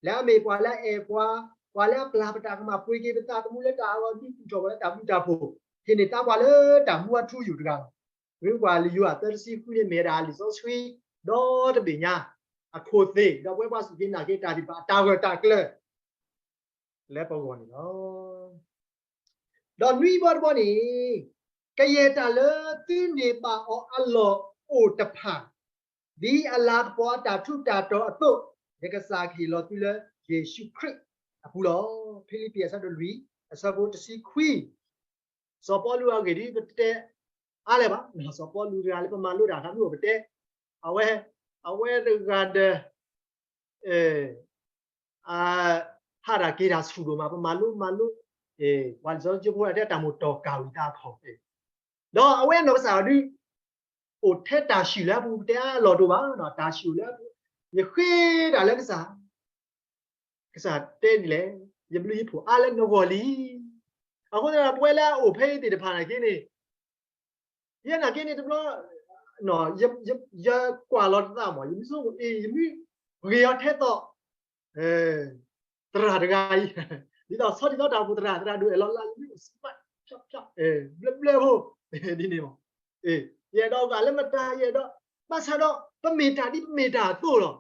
လၢအမ့ၢ်ပှၤလၢအအဲၣ်ပှၤ, ပှၤလၢအပျၢ်ပတၢ်ကမၣ် ပှ့ၤက့ၤပသးသမူလၢတၢ်အဂီၢ် ဒုးကူၣ်ထီၣ်ပှၤလၢတၢ်ဘျုးတၢ်ဖှိၣ်, ဟ့ၣ်န့ၢ်သါပှၤလၢတၢ်မူအထူအယိာ်တဂၤလီၤ. မ့ၢ်ပှၤလံာ်ယိၤဟၣ်သၢတဆံဃုန့ၣ် မ့ၢ်ဝဲဒၣ်လံာ်စီဆှံ ဒီတဘ့ၣ်ညါ အခိၣ်သ့ၣ် ဒီးပဝဲပှၤစူၢ်က့ၤနာ်က့ၤတၢ်သ့ၣ်တဖၣ် အတၢ်ဂၢၢ်တၢ်ကျၢၤ လၢပဂီၢ်န့ၣ်လီၤ. ဒီးနွံဘီတဘီန့ၣ်, ကယဲၢ်တၢ်လၢသုန့ၢ်ဘၣ်အီၤအလီၢ်အိၣ်တဖၣ်, ဒ်အလၤကပီၤအတၢ်ထူးတၢ်တီၤအသိး, ယကစၢ်ကဟ့ၣ်လီၤသုလၢယ့ၣ်ၡူးခရံာ်အပူၤလီၤ. ဖံလံးပံး အဆၢဒိၣ်လွံၢ် အဆၢဖိတဆံခွံ, စီၤပီလူးအဂ့ၢ်ဒ်ပတဲအါလဲၣ်ဘၣ်, စီၤပီလူးတဂၤလၢပမၤလိတၢ်အခါမ့ၢ်အိၣ်ပတဲ, အဝဲ, အဝဲတဂၤဒီး အ ဟးတၢ်က့ၤတၢ်ဆူၣ်ဒိၣ်မး ပမၤလိမၤလိ, ပှၤလံာ်စီဆှံကၠိဖိတၢ်တဲတၢ်မိၣ်တီၢ်ကၢ်ဝံၤတၢ်အခီၣ်, ဒီးအဝဲအနီၢ်ကစၢ်ဒၣ်ဒုး အိၣ်ထဲတၢ်ဆူၣ်လၢအပူၤ ပတဲအါလီၤဒိၣ်ဘၣ်, တၢ်ဆူၣ်လၢအပူၤ, ယဃ့တၢ်လၢကစၢ် ကစၢ်တဲဒ်လဲၣ်, ယဘျုးယဖှိၣ်အါလၢနဂီၢ်လံ. အဃိသတးဒီး ပဝဲလၢအအိၣ်ဖဲအံၤသ့ၣ်တဖၣ်နာ်က့န့ၣ်, ယဲနာ်က့န့ၣ်တဘျီ, ယကွၢ်လီၤတသးမး, ယမ့ၢ်ဆိကမိၣ်အံၤ ယမ့ၢ်ဂ့ၤအီၤထဲသိး သရၣ်တဂၤအံၤ, ဒ်သိးဆီဒံၣ်ဆီတၢ်အိၣ်ဖှိၣ်သရၣ်, သရၣ်ဒိၣ်အဲၣ်လီၤလၢယမ့ၢ်အိၣ်စံးဘၣ် ဖျီဖျီ, ဘျၢဘျၢဖိ, ဒ်န့ၣ်မး, ယအဲၣ်ဒိးဂၤလၢမတၤ ယအဲၣ်ဒိး, ဘၣ်ဆၣ်ဒီး ပမ့ၢ်တၢ်ဒ်ပမ့ၢ်တၢ်အသိးလီၤ.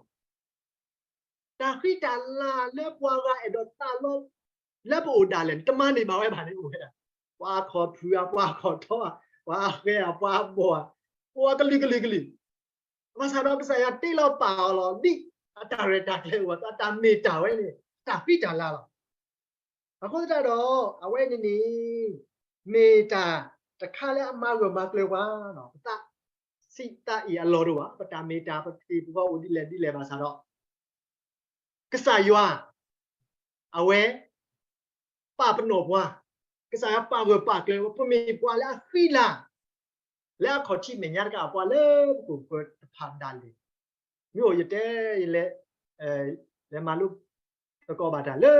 တၢ်ဃံတၢ်လၤလၢပှၤဂၤအဲၣ်ဒိးသးလီ လၢပအိၣ်ဒၣ်လဲာ်န့ၣ် တမၤန့ၢ်ဘၣ်ဝဲဘၣ်န့ၣ်အိၣ်ဝဲဒၣ်, ပှၤခီၣ်ဖုးဧါ, ပှၤခီၣ်ထီဧါ, ပှၤအဃဲဧါ, ပှၤအဘီၣ်ဧါ, အိၣ်အကလုာ်ကလုာ်ကလုာ်, ဘၣ်ဆၣ်ဒီးကစၢ်ယွၤတ့လီၤပာ်အီၤလီၤ ဒ်အတၢ်ရဲၣ်တၢ်ကျဲၤအိၣ်, အတၢ်မ့ၢ်တၢ်ဝဲန့ၣ် တၢ်ဃံတၢ်လၤလီၤ. အဃိသတးဒီး အဝဲန့ၣ်န့ၣ် မ့ၢ်တၢ်တခါလၢအမၤဂၢၢ်မၤကျၢၤပှၤ, ပသးဆံးသးအံၣ်အလီၢ်တအိၣ်ဘၣ်, ပတၢ်မ့ၢ်တၢ်ပသ့ၣ်ပဂီၢ်အိၣ်ဒ်လဲၣ်ဒ်လဲၣ်ဘၣ်ဆၣ်ဒီး ကစၢ်ယွၤ အဝဲ ပာ်ပနီၣ်ပှၤ, ကစၢ်ယွၤပာ်ဂၢၢ်ပာ်ကျၢၤ, ပမ့ၢ်ပှၤလၢအဃံလၤ လၢအခီၣ်ထံးမဲာ်ညါတကး ပှၤလၢပခိၣ်ပဃၢၤတဖၣ်ဒၣ်လဲာ်, မ့ၢ်အိၣ်ယတဲယလဲၤ လဲၤမၤလိသကိးဘၣ်တၢ်လၢ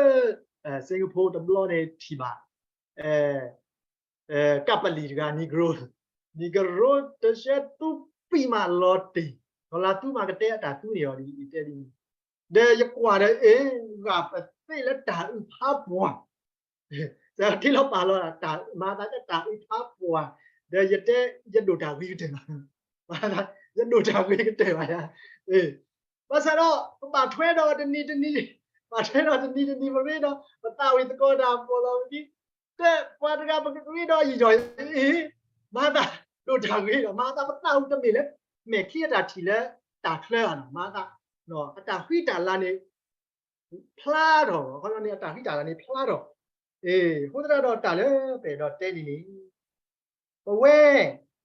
စ့ကဖိတဘျီန့ၣ်ထံၣ်ဘၣ် ကပလံၤတဂၤ Negro, Negro တဆဲသူပံာ်မးလီၤတံၢ်, လီၤလၤသူမးကတဲအတၢ်သူန့ၣ်အီၤဒ်အံၤတဲဒ်န့ၣ်, ဒီးယကွၢ်ဒီးအ့ၣ် ဂာ်ပသ့ၣ်လၢတၢ်အုးဖးပှၢ် တ့လီၤပာ်လီၤ မၤသးလၢတၢ်အုးဖးပှၢ်, ဒီးယတဲ ယဒိၣ်တၢ်ဂ့ၤကတၢၢ်ဘၣ်, ယဒိၣ်တၢ်ဂ့ၤကတၢၢ်ဘၣ်ယၤ, ဘၣ်ဆၣ်ဒီး ပဘၣ်ထွဲဒီးတနံၤတနံၤ, ဘၣ်ထွဲဒီးတနံၤတနံၤ ပရ့ဒီး ပသးဝံၣ်သကိးတၢ်ပီၣ်လီၤဝံၤ တပှၤတဂၤပကရ့ဒီးယံာ်ဒီးအ့ၣ် မၤသးဒိၣ်တၢ်ဂ့ၤဒီး မၤသးပသးဝံၣ်တမ့ၢ်လၢ မဲာ်ချံအတၢ်ထံၣ်လၢတၢ်ချၢဧါနီၤ, မၤသး အတၢ်ဃံတၢ်လၤန့ၣ် ဖျါထီၣ်, ခီန့ၣ် အတၢ်ဃံတၢ်လၤန့ၣ်ဖျါထီၣ်, အဃိသတးဒီးတၢ်လၢပအဲၣ်ဒိးတဲန့ၣ်န့ၣ် ပဝဲ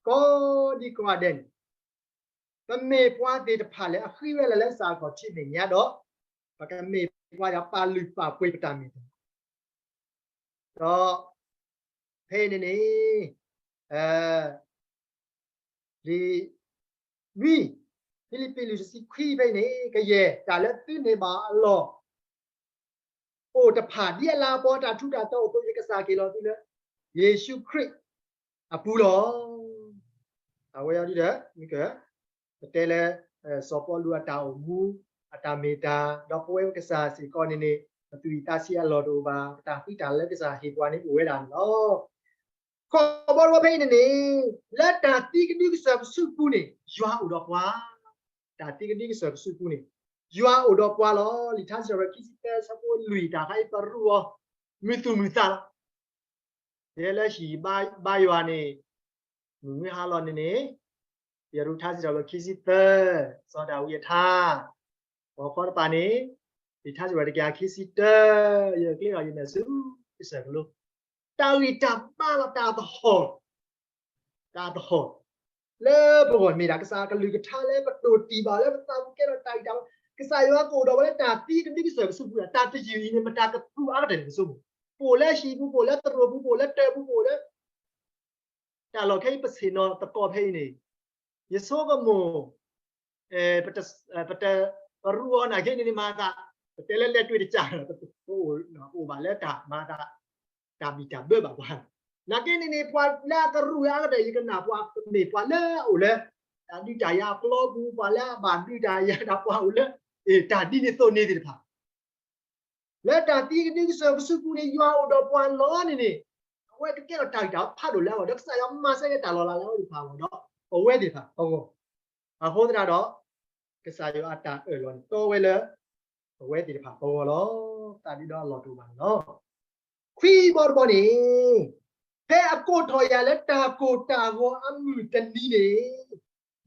ကိးဒံကိးဂၤဒဲးန့ၣ် ပမ့ၢ်ပှၤသ့ၣ်တဖၣ်လၢအဃံဝဲလၢလၢကစၢ်အခီၣ်ထံးမဲာ်ညါဒီး ပကမ့ၢ်ပှၤယွၤပာ်လုၢ်ပာ်ပှ့ၤပတၢ်မ့ၢ်တၢ် ဒီးဖဲအံၤန့ၣ်န့ၣ် လံာ်နွံ ဖံလံးပံး လွံၢ်ဆံခွံဖဲအံၤန့ၣ် ကယဲၢ်တၢ်လၢသုန့ၢ်ဘၣ်အလီၢ် အိၣ်တဖၣ်ဒ်အလၤကပီၤအတၢ်ထူးတၢ်တီၤအသိး ယကစၢ်က့ၤလီၤသုလၢ ယ့ၣ်ၡူးခရံာ်အပူၤလီၤ. အဝဲအံၤဒီး ပတဲလၢ စီၤပီလူးအတၢ်အိၣ်မူ အတၢ်မ့ၢ်တၢ် ဒီးပဝဲပကစၢ်စ့ၢ်ကီးန့ၣ်န့ၣ် ပသူၣ်အံၣ်သးဆံးအလီၢ်တအိၣ်ဘၣ်, ပတၢ်ဃံတၢ်လၤလၢကစၢ်ဟ့ၣ်ပှၤန့ၣ်အိၣ်ဝဲဒၣ်န့ၣ်လီၤ. ခီဘီတဘီဖဲအံၤန့ၣ်န့ၣ် လၢတၢ်သံကဒုကစၢၢ်ကဆူးပူၤန့ၣ် ယွၤအိၣ်ဒီးပှၤ, တၢ်သံကဒုကစၢၢ်ကဆူးပူၤန့ၣ် ယွၤအိၣ်ဒီးပှၤလီၤ. လံာ်ထါစံးထီၣ်ပတြၢၤခံဆံသၢ ဆၢဖိလွံၢ် တၢ်ခါအံၤပရူးအီၤ မုာ်သူၣ်မုာ်သးလီၤ. ယဲလၢဟံၣ်ဘါယွၤန့ၣ် မုၢ်မုၢ်ဟါလီၤန့ၣ်န့ၣ် ယရူးထါစံးထီၣ်ပတြၢၤခံဆံသၢ စီၤဒၤဝံးအထါ ဂီၤခီတပၤန့ၣ် လံာ်ထါစံးထီၣ်ပတြၢၤတကယၤခံဆံတၢ ယကျ့ထီၣ်ယမဲာ်ဆူကစၢၢ်ကလိ တၢ်ဂံၢ်တၢ်ဘါလီၤ တၢ်သဟီၣ် တၢ်သဟီၣ် လၢပဂီၢ်မ့ၢ်ဒၣ်ကစၢ်အကလုၢ်ကထါလၢပဒိးတံၢ်ဘၣ် လၢပသးပူၤကဲထီၣ်တၢ်ဂံၢ်တၢ်ဘါ ကစၢ်ယွၤကအိၣ်ဒီးဝဲလၢတၢ်သံကဒုကစၢၢ်ကဆူးပူၤ တၢ်တယုၢ်အံၤန့ၣ် မတၤကသူအါကတၢၢ်န့ၣ်ကဆိကမိၣ်, ပအိၣ်လၢဟံၣ်ပူၤ ပအိၣ်လၢသရိာ်ပူၤ ပအိၣ်လၢတၢ်ပူၤ ပအိၣ်လၢ တၢ်လီၢ်ခဲအံၤပဆ့ၣ်နီၤသကိးဖဲအံၤန့ၣ် ယဆိကမိၣ် ပတ ပရူးအီၤနာ်က့န့ၣ်မၤသး ပတဲလၢလဲၤတွ့တကး ပအိၣ်ဘၣ်လၢတၢ်မၤသး တၢ်ဘံၣ်တၢ်ဘၢဘၣ်ပှၤ နာ်က့န့ၣ်န့ၣ် ပှၤလၢအကရူၢ်အါကတၢၢ် ယကနၣ်ပှၤကမ့ၢ်ပှၤလၢအအိၣ်လၢ တၢ်ဒုးတၢ်ယၤအကျီပူၤ ပှၤလၢအဘၣ်ဒုးတၢ်ယၤဒီးပှၤအိၣ်လၢ တၢ်ဒ်န့ၣ်သိးန့ၣ်သ့ၣ်တဖၣ် လၢတၢ်သံကဒုကစၢၢ်ကဆူးပူၤန့ၣ် ယွၤအိၣ်ဒီးပှၤလီၤန့ၣ်န့ၣ် အဝဲကကဲထီၣ်တၢ်ဂံၢ်တၢ်ဘါဖးဒိၣ်လၢအဂီၢ် ဒီးကစၢ်ယွၤမၤစၢၤက့ၤတၢ်လီၤလးလၢအဝဲသ့ၣ်တဖၣ်အဂီၢ်ဒီး ပဝဲသ့ၣ်တဖၣ်ပဂီၢ် အဃိသတးဒီး ကစၢ်ယွၤအတၢ်အၢၣ်လီၤန့ၣ် တီဝဲလၢ ပဝဲသ့ၣ်တဖၣ်ပဂီၢ်လီၤ. သးဒုဒီးအလီၢ်တအိၣ်ဘၣ်န့ၣ်လီၤ. ခွံဘီတဘီန့ၣ် ဖဲအကိးထီၣ်ယၤလၢတၢ်ကိၢ်တၢ်ဂီၤအမုၢ်တနံၤန့ၣ်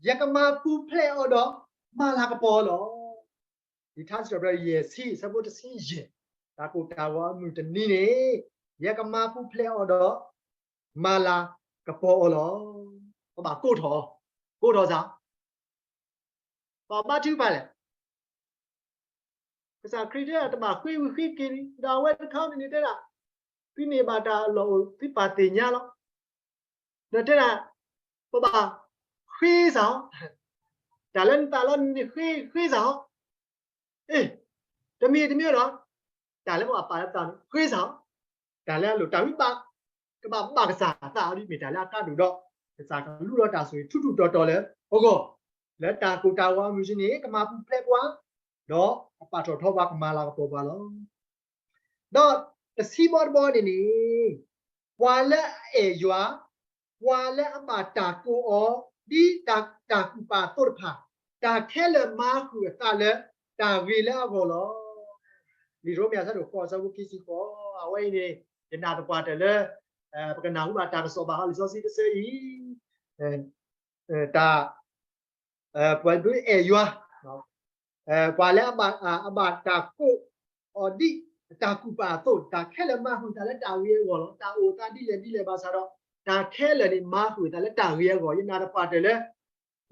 ယကမၤပူၤဖျဲးအီၤဒီး မၤလၤကပီၤအီၤလီၤ. လံာ်ထါစံးထီၣ်ပတြၢၤယဲၢ်ဆံ အဆၢဖိတဆံယဲၢ်, တၢ်ကိၢ်တၢ်ဂီၤအမုၢ်တနံၤန့ၣ် ယကမၤပူၤဖျဲးအီၤဒီး မၤလၤကပီၤအီၤလီၤ. ပဘၣ်ကိးထီၣ်, ကိးထီၣ်စ့ၢ် ပဘၣ်ဘါထုကဖၣ်လဲၣ်. ကစၢ်ခရံာ်တဲတဘၣ်ဃ့ဝံၤဃ့က့ၤလံ, ဒီးအဝဲတခါန့ၣ်တဲဒၣ်, သုန့ၢ်ဘၣ်တၢ်အလီၢ်အိၣ် သုပာ်သ့ၣ်ညါလီၤ. ဒီးတဲဒၣ်, ပဘၣ်ဃ့စ့ၢ်အီၤ, တၢ်လၢနသးလီန့ၣ်ဃ့, ဃ့စ့ၢ်အီၤ. အ့ၣ်, တမ့ၢ်တမ့ၢ်ဒီး တၢ်လၢပဘၣ်ပာ်လၢသးန့ၣ် ဃ့စ့ၢ်အီၤ, တၢ်လၢအလိၣ်တၢ်ဝံဘၣ်, ကဘၣ်ဘၣ်ကစၢ်အသးအီၤဒ်မ့ၢ်တၢ်လၢအကါဒိၣ်, ဒီးကစၢ်ကလူလီၤတၢ်ဆိၣ်ဂ့ၤထူးထူးတီၤတီၤလၢပဂီၢ်, လၢတၢ်ကိၢ်တၢ်ဂီၤအမုၢ်တနံၤန့ၣ် ကမၤပူၤဖျဲးပှၤ, ဒီးအပာ်ထီၣ်ထီပှၤ ကမၤလၤကပီၤပှၤလီၤ. ဒီးတဆံဘီတဘီန့ၣ်န့ၣ်, ပှၤလၢအအဲၣ်ယွၤ, ပှၤလၢအဘၣ်တၢ်ကိးအီၤ ဒ်တၢ်ကူၣ်ပာ်အသိးတဖၣ်, တၢ်ခဲလၢာ်မၤဃုာ်အသးလၢတၢ်ဂ့ၤလၢအဂီၢ်လီၤ. လံာ်ရိမ့ၤအဆၢဒိၣ်ဃိး အဆၢဖိခံဆံဃိး, အဝဲအံၤန့ၣ် ယနာ်သပှၢ်တၢၢ်လၢ ပကနၢ်ဟူဘၣ်တၢ်ကစီၣ်ဘၣ်ဃးလံာ်စီဆှံတဆၢအံၤ, တၢ် ပှၤဒုးအဲၣ်ယွၤ, ပှၤလၢအဘၣ်တၢ်ကိးအီၤဒ်အတၢ်ကူၣ်ပာ်အသိး, တၢ်ခဲလၢာ်မၤဃုာ်သးလၢတၢ်ဂ့ၤအဂီၢ်လီၤ. တၢ်အိၣ်သးဒ်လဲၣ်ဒ်လဲၣ်ဘၣ်ဆၣ်ဒီး, တၢ်ခဲလၢာ်န့ၣ်မၤဃုာ်သးလၢတၢ်ဂ့ၤအဂီၢ်. ယနာ်သပှၢ်တၢၢ်လၢ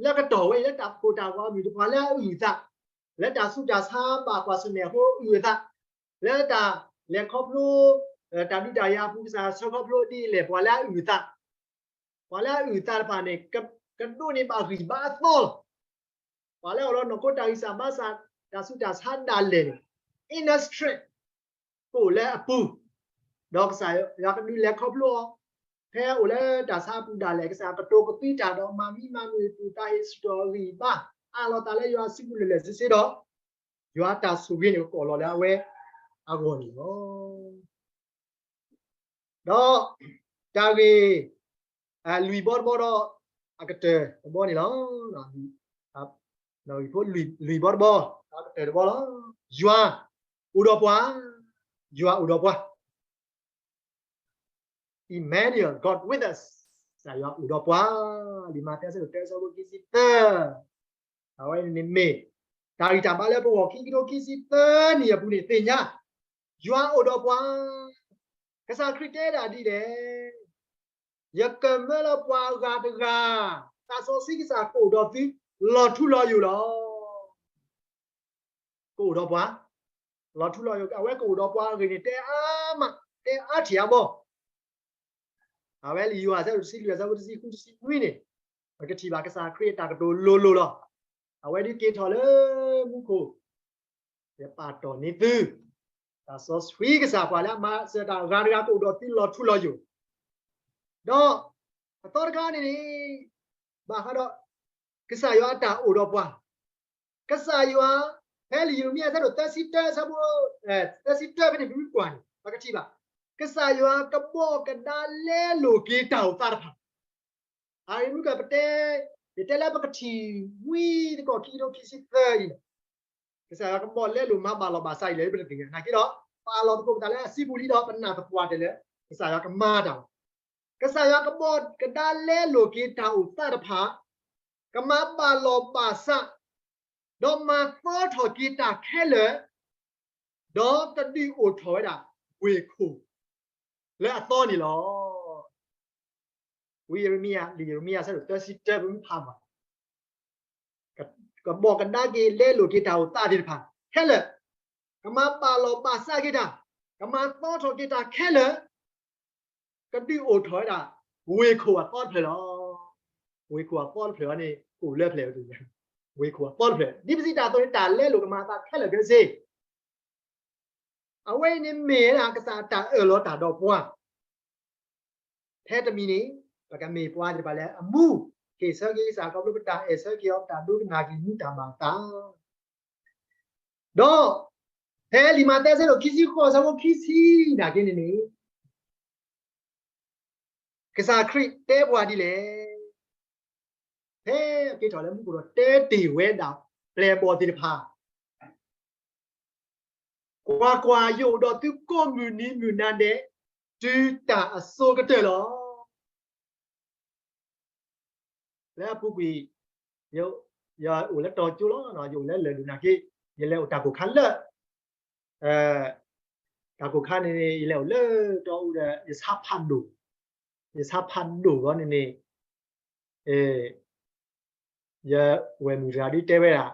လၢကတီၢ်ဝဲအံၤ လၢတၢ်ဖှီၣ်တၢ်ဂီၤအမုၢ်တဖၣ်လၢအအုၣ်အသး, လၢတၢ်ဆူးတၢ်ဆါဘၣ်ကွၢ်ဆၢၣ်မဲာ်အဃိအုၣ်အသး, လၢတၢ်လဲၤခီဖျိ တၢ်ဒုးတၢ်ယၤအပူၤ ကစၢ်ယွၤဆှၢခီဖျိဒ်လဲၣ် ပှၤလၢအအုၣ်အသး, ပှၤလၢအအုၣ်အသးတဖၣ်န့ၣ် ကဒိးန့ၢ်ဘၣ်ဂံၢ်ဘါအသီလီၤ. ပှၤလၢအအိၣ်ဒီးနီၢ်ခိတၢ်ဂံၢ်စၢ်ဘါစၢ် တၢ်ဆူးတၢ်ဆါဒၣ်လဲာ်န့ၣ် inner strength ကအိၣ်လၢအပူၤ, ဒီးကစၢ်ယွၤကဒုးလဲၤခီဖျိအီၤ, ဖဲအိၣ်လၢတၢ်ဆါအပူၤဒၣ်လဲာ် ကစၢ်ကတိၤကသွံတၢ်ဒီးမၤမံမၤမုာ်သူၣ်တၢ်ဟ့ၣ်စ့ၢ်ကီးအဂံၢ်ဘါ, အးလီၤသးလၢယွၤစုပူၤလၢာ်လၢာ်ဆ့ဆ့ဒီး, ယွၤတၢ်ဆိၣ်ဂ့ၤန့ၣ်ကကိးလီၤလၢအဝဲအဂီၢ်န့ၣ်လီၤ. ဒီးတၢ်ဂ့ၢ်လွံၢ်ဘီတဘီဒီး အကတၢၢ်တဘီန့ၣ်လီၤ. ဖိလွံၢ်ဘီတဘီ အကတၢၢ်တဘီလီၤ. ယွၤအိၣ်ဒီးပှၤ, ယွၤအိၣ်ဒီးပှၤ Emmanuel, God with us, ကစၢ်ယွၤအိၣ်ဒီးပှၤ, လံာ်မးသဲ အဆၢဒိၣ်တၢ အဆၢဖိခံဆံသၢ, အဝဲန့ၣ်မ့ၢ် တၢ်ဂံၢ်တၢ်ဘါလၢပဂီၢ်ခံကထိခံဆံသၢနံၣ်အပူၤန့ၣ်သ့ၣ်ညါ, ယွၤအိၣ်ဒီးပှၤ, ကစၢ်ခရံာ်တဲဒၣ်ဒ်လဲၣ်, ယကမၢလၢပှၤအဂၤတဂၤ, သးစီဆှံကစၢ်ကအိၣ်ဒီးသု လီၤထူလီၤယိာ်လီၤ. ကအိၣ်ဒီးပှၤ, လီၤထူလီၤယိာ် အဝဲကအိၣ်ဒီးပှၤအဂ့ၢ်န့ၣ် တဲအါမး, တဲအါထံၣ်အါဘီ. အဝဲလံာ်ယိၤဟၣ် အဆၢဒိၣ်တဆံလွံၢ် အဆၢဖိတဆံဃု တဆံနွံန့ၣ်, ပကထံၣ်ဘၣ်ကစၢ်ခရံာ်အတၢ်ကတိၤလိၤလိၤလီၤ. အဝဲဒုးက့ၤထီၣ်လၢမူခိၣ်, ယပာ်တီၢ်န့ၢ်သု, သးစီဆှံကစၢ်ပှၤလၢအမၤစၢၤတၢ်အဂၤတဂၤ ကအိၣ်ဒီးသုလီၤထူလီၤယိာ် ဒီးအသီတခါန့ၣ်န့ၣ်, ဘၣ်ဃးဒီး ကစၢ်ယွၤအတၢ်အိၣ်ဒီးပှၤ, ကစၢ်ယွၤ, ဖဲလံာ်ယံးရမံယၤ အဆၢဒိၣ်သၢဆံတၢ အဆၢဖိ သၢဆံတၢဖဲန့ၣ် ပမ့ၢ်ကွၢ်န့ၣ် ပကထံၣ်ဘၣ်, ကစၢ်ယွၤကဘီကဒါလဲလိာ်က့ၤတၢ်အိၣ်သးတဖၣ်, အဂ့ၢ်မနုၤကပတဲ, ယတဲလၢပကထံၣ်ဝံသကိးခံကထိခံဆံသၢအံၤန့ၣ် ကစၢ်ယွၤကဘီလဲလိာ်မၤဘၣ်လီၤဘၣ်စးအံၤလၢပတသ့ၣ်ညါ နာ်က့ဒီး, ပာ်လီၤသကိးပသးလၢအစုပူၤလံဒီး ပနာ်သပှၢ်တၢၢ်လၢကစၢ်ယွၤကမၤတၢ်လီၤ. ကစၢ်ယွၤကဘီကဒါလဲလိာ်က့ၤတၢ်အိၣ်သးတဖၣ်, ကမၤဘၣ်လီၤဘၣ်စး, ဒီးမၤသီထီၣ်က့ၤတၢ်ခဲလၢာ်, ဒီးကဒုးအိၣ်ထီၣ်ဝဲဒၣ်ဝ့ၢ်ခိၣ်လၢအသီန့ၣ်လီၤ. ဝံယံးရမံယၤ, လံာ်ယံးရမံယၤ အဆၢဒိၣ်သၢဆံတၢ ပမ့ၢ်ဖးဘၣ် ကဘီကဒါက့ၤလဲလိာ်က့ၤတၢ်အိၣ်သးသ့ၣ်တဖၣ်ခဲလၢာ်, ကမၤဘၣ်လီၤဘၣ်စးက့ၤတၢ်, ကမၤသီထီၣ်က့ၤတၢ်ခဲလၢာ်, ကဒုးအိၣ်ထီၣ်ဝဲဒၣ် ဝ့ၢ်ခိၣ်အသီတဖျၢၣ်လီၤ. ဝ့ၢ်ခိၣ်အသီတဖျၢၣ်အံၤန့ၣ် အိၣ်လၢဖျၢၣ်, ဝ့ၢ်ခိၣ်အသီတဖျၢၣ်, ဒ်ပစံးတၢ်အသိးန့ၣ် တၢ်လဲလိာ်ကမၤအသးခဲလၢာ်ခဲဆ့ အဝဲအံၤန့ၣ်မ့ၢ်ဝဲဒၣ်ကစၢ်အတၢ်အၢၣ်လီၤတၢ်ဒီးပှၤ, ဖဲတမံၤန့ၣ် ပကမ့ၢ်ပှၤသ့ၣ်တဖၣ်လၢအမူ, ဟ့ၣ်ဆၢက့ၤကစၢ်ခီဖျိပတၢ်အဲၣ်ဆၢက့ၤအီၤ ပတၢ်ဒိကနၣ်က့ၤမူတၢ်ဘၣ်သး, ဒီးဖဲလံာ်မးသဲ အဆၢဒိၣ်ခံဆံဃိး အဆၢဖိခံဆံနာ်က့န့ၣ်န့ၣ် ကစၢ်ခရံာ်တဲပှၤဒ်လဲၣ်. ဖဲအက့ၤထီၣ်လၢမူခိၣ်ဒီး တဲတ့ၢ်ဝဲဒၣ်ပျဲၢ်ဘီၣ်သ့ၣ်တဖၣ်, ကွၢ်ကွၢ်, ယအိၣ်ဒီးသုကိးမုၢ်နံၤမုၢ်နၤဒဲး တုၤတၢ်အစိၤကတၢၢ်လီၤ. လၢအပူၤကွံာ်, ယအိၣ်လၢတီၤကၠိလီၤ, ယအိၣ်လၢလၢၢ်ဒိၣ်နာ်က့, ယလဲၤအိၣ်တၢ်ကိၢ်ခါလၢ တၢ်ကိၢ်ခါန့ၣ်န့ၣ် ယလဲၤအိၣ်လၢတီအူဒီး ယဆါဖးဒိၣ်, ယဆါဖးဒိၣ်လီၤန့ၣ်န့ၣ်, ယဝဲၢ်မုၣ်တဂၤဒ်တဲဝဲဒၣ်,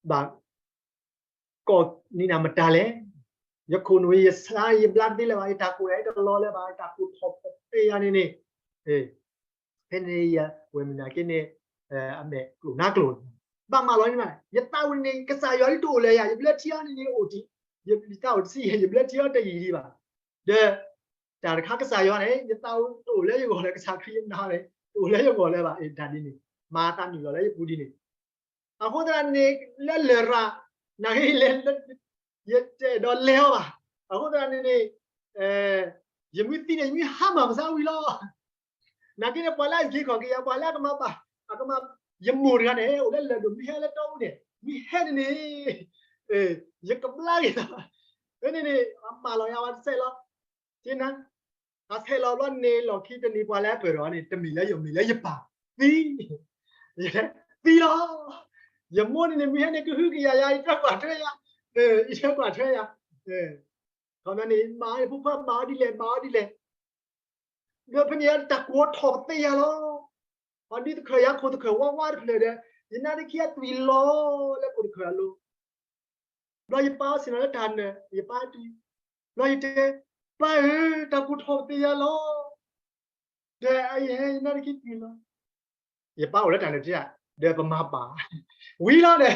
ဘၣ် ကိးနံၤနၤမတၤလဲၣ်, ယခိၣ်နူာ် ယဆါ ယဘျါတသ့လၢၤဘၣ်, ယတၢ်ကိၢ်ဒၣ်တလီၤလၢၤဘၣ်, ယတၢ်ကိၢ်ထီၣ်ပသ့ယၤန့ၣ်န့ၣ်, ဖဲန့ၣ် ယဝဲၢ်မုၣ်နာ်က့န့ၣ်, အမဲာ်ကျိၣ်နါကျိၤ, ဘၣ်မၤလီၤန့ၣ်ဘၣ်, ယသးဝံၣ်န့ၣ် ကစၢ်ယွၤလၢတအိၣ်လၢၤယၤ, ယဘျၢထံအီၤန့ၣ်န့ၣ်အိၣ်တံၢ်, ယသးအိၣ်တဆံယဲၢ် ယဘျၢထံအီၤတယံာ်ဒံးဘၣ်, ဒီး တၢ်တခါကစၢ်ယွၤန့ၣ် ယသးအိၣ်တအိၣ်လၢယဂီၢ်လၢၤ, ကစၢ်ခရံာ်ယနာ်န့ၣ် တအိၣ်လၢယဂီၢ်လၢၤဘၣ်, အတၢ်ဒ်န့ၣ် မၤသးနုာ်လီၤလၢယပူၤဒ်န့ၣ်, အဃိသတးန့ၣ် လၢလရာ်, နာ်က့ ယတအဲၣ်ဒိးလဲၤအီၤဘၣ်, အဃိသတးန့ၣ်န့ၣ်, ယမ့ၢ်သံန့ၣ် ယမ့ၢ်ဟါမၢ်ပသးဝံၤလီၤ, နာ်က့န့ၣ် ပှၤလၢအက့ၤခီၣ်က့ၤယၤ ပှၤလၢအကမၤဘၣ်, အကမၤ, ယမိၢ်တဂၤန့ၣ် အိၣ်လၢလၢၢ်ဒိၣ် မ့ၢ်ဟဲလၢတီအူန့ၣ် မ့ၢ်ဟဲန့ၣ်န့ၣ်, ယကဘျါက့ၤလီၤ, ဖဲန့ၣ်န့ၣ် အမၢလီၤယၤဝဲတစဲးလီၤ, က့နၤ အဆဲးလီၤဘျီန့ၣ် လီၢ်ခံတနံၤပှၤလၢပၢၢ်ဒီးန့ၣ် တမ့ၢ်လၢယမ့ၢ်လၢယပၢ်သံ, သံလီၤ. ယမိၢ်န့ၣ်န့ၣ် မ့ၢ်ဟဲန့ၣ်ကဟုကယာ်ယၤ ယတၢ်ကွၢ်ထွဲယၤ, ယတၢ်ကွၢ်ထွဲယၤ, ခီပညီန့ၣ် မၤဖိခွါမၤအီၤဒ်လဲၣ် မၤအီၤဒ်လဲၣ် ဒီးဖဲန့ၣ်တၢ်ကိးထီၣ်ပသ့ယၤလီၤ. ပှၤဒုးသခၢၣ်ယၤခိၣ်သခၢၣ်ဝါဝါတဖျၢၣ်ဒီး ယနါဒ့ခံအသွံၣ်လီၤလၢခိၣ်သခၢၣ်အလိၤ, ဘျီယပၢ်အိၣ်ဆ့ၣ်နီၤလၢတၢ်နၢၤ ယပၢ်အသွံၣ်, ဘျီယတဲ, ပၢ်ဧၢ, တၢ်ကိးထီၣ်ပသ့ယၤလီၤ. ဒီးယဟဲယနါဒ့ခံသွံၣ်လီၤ. ယပၢ်အိၣ်လၢတၢ်နၢၤတ့ၢ်, ဒီးပမၤပာ်, ဝံၤလီၤဒီး,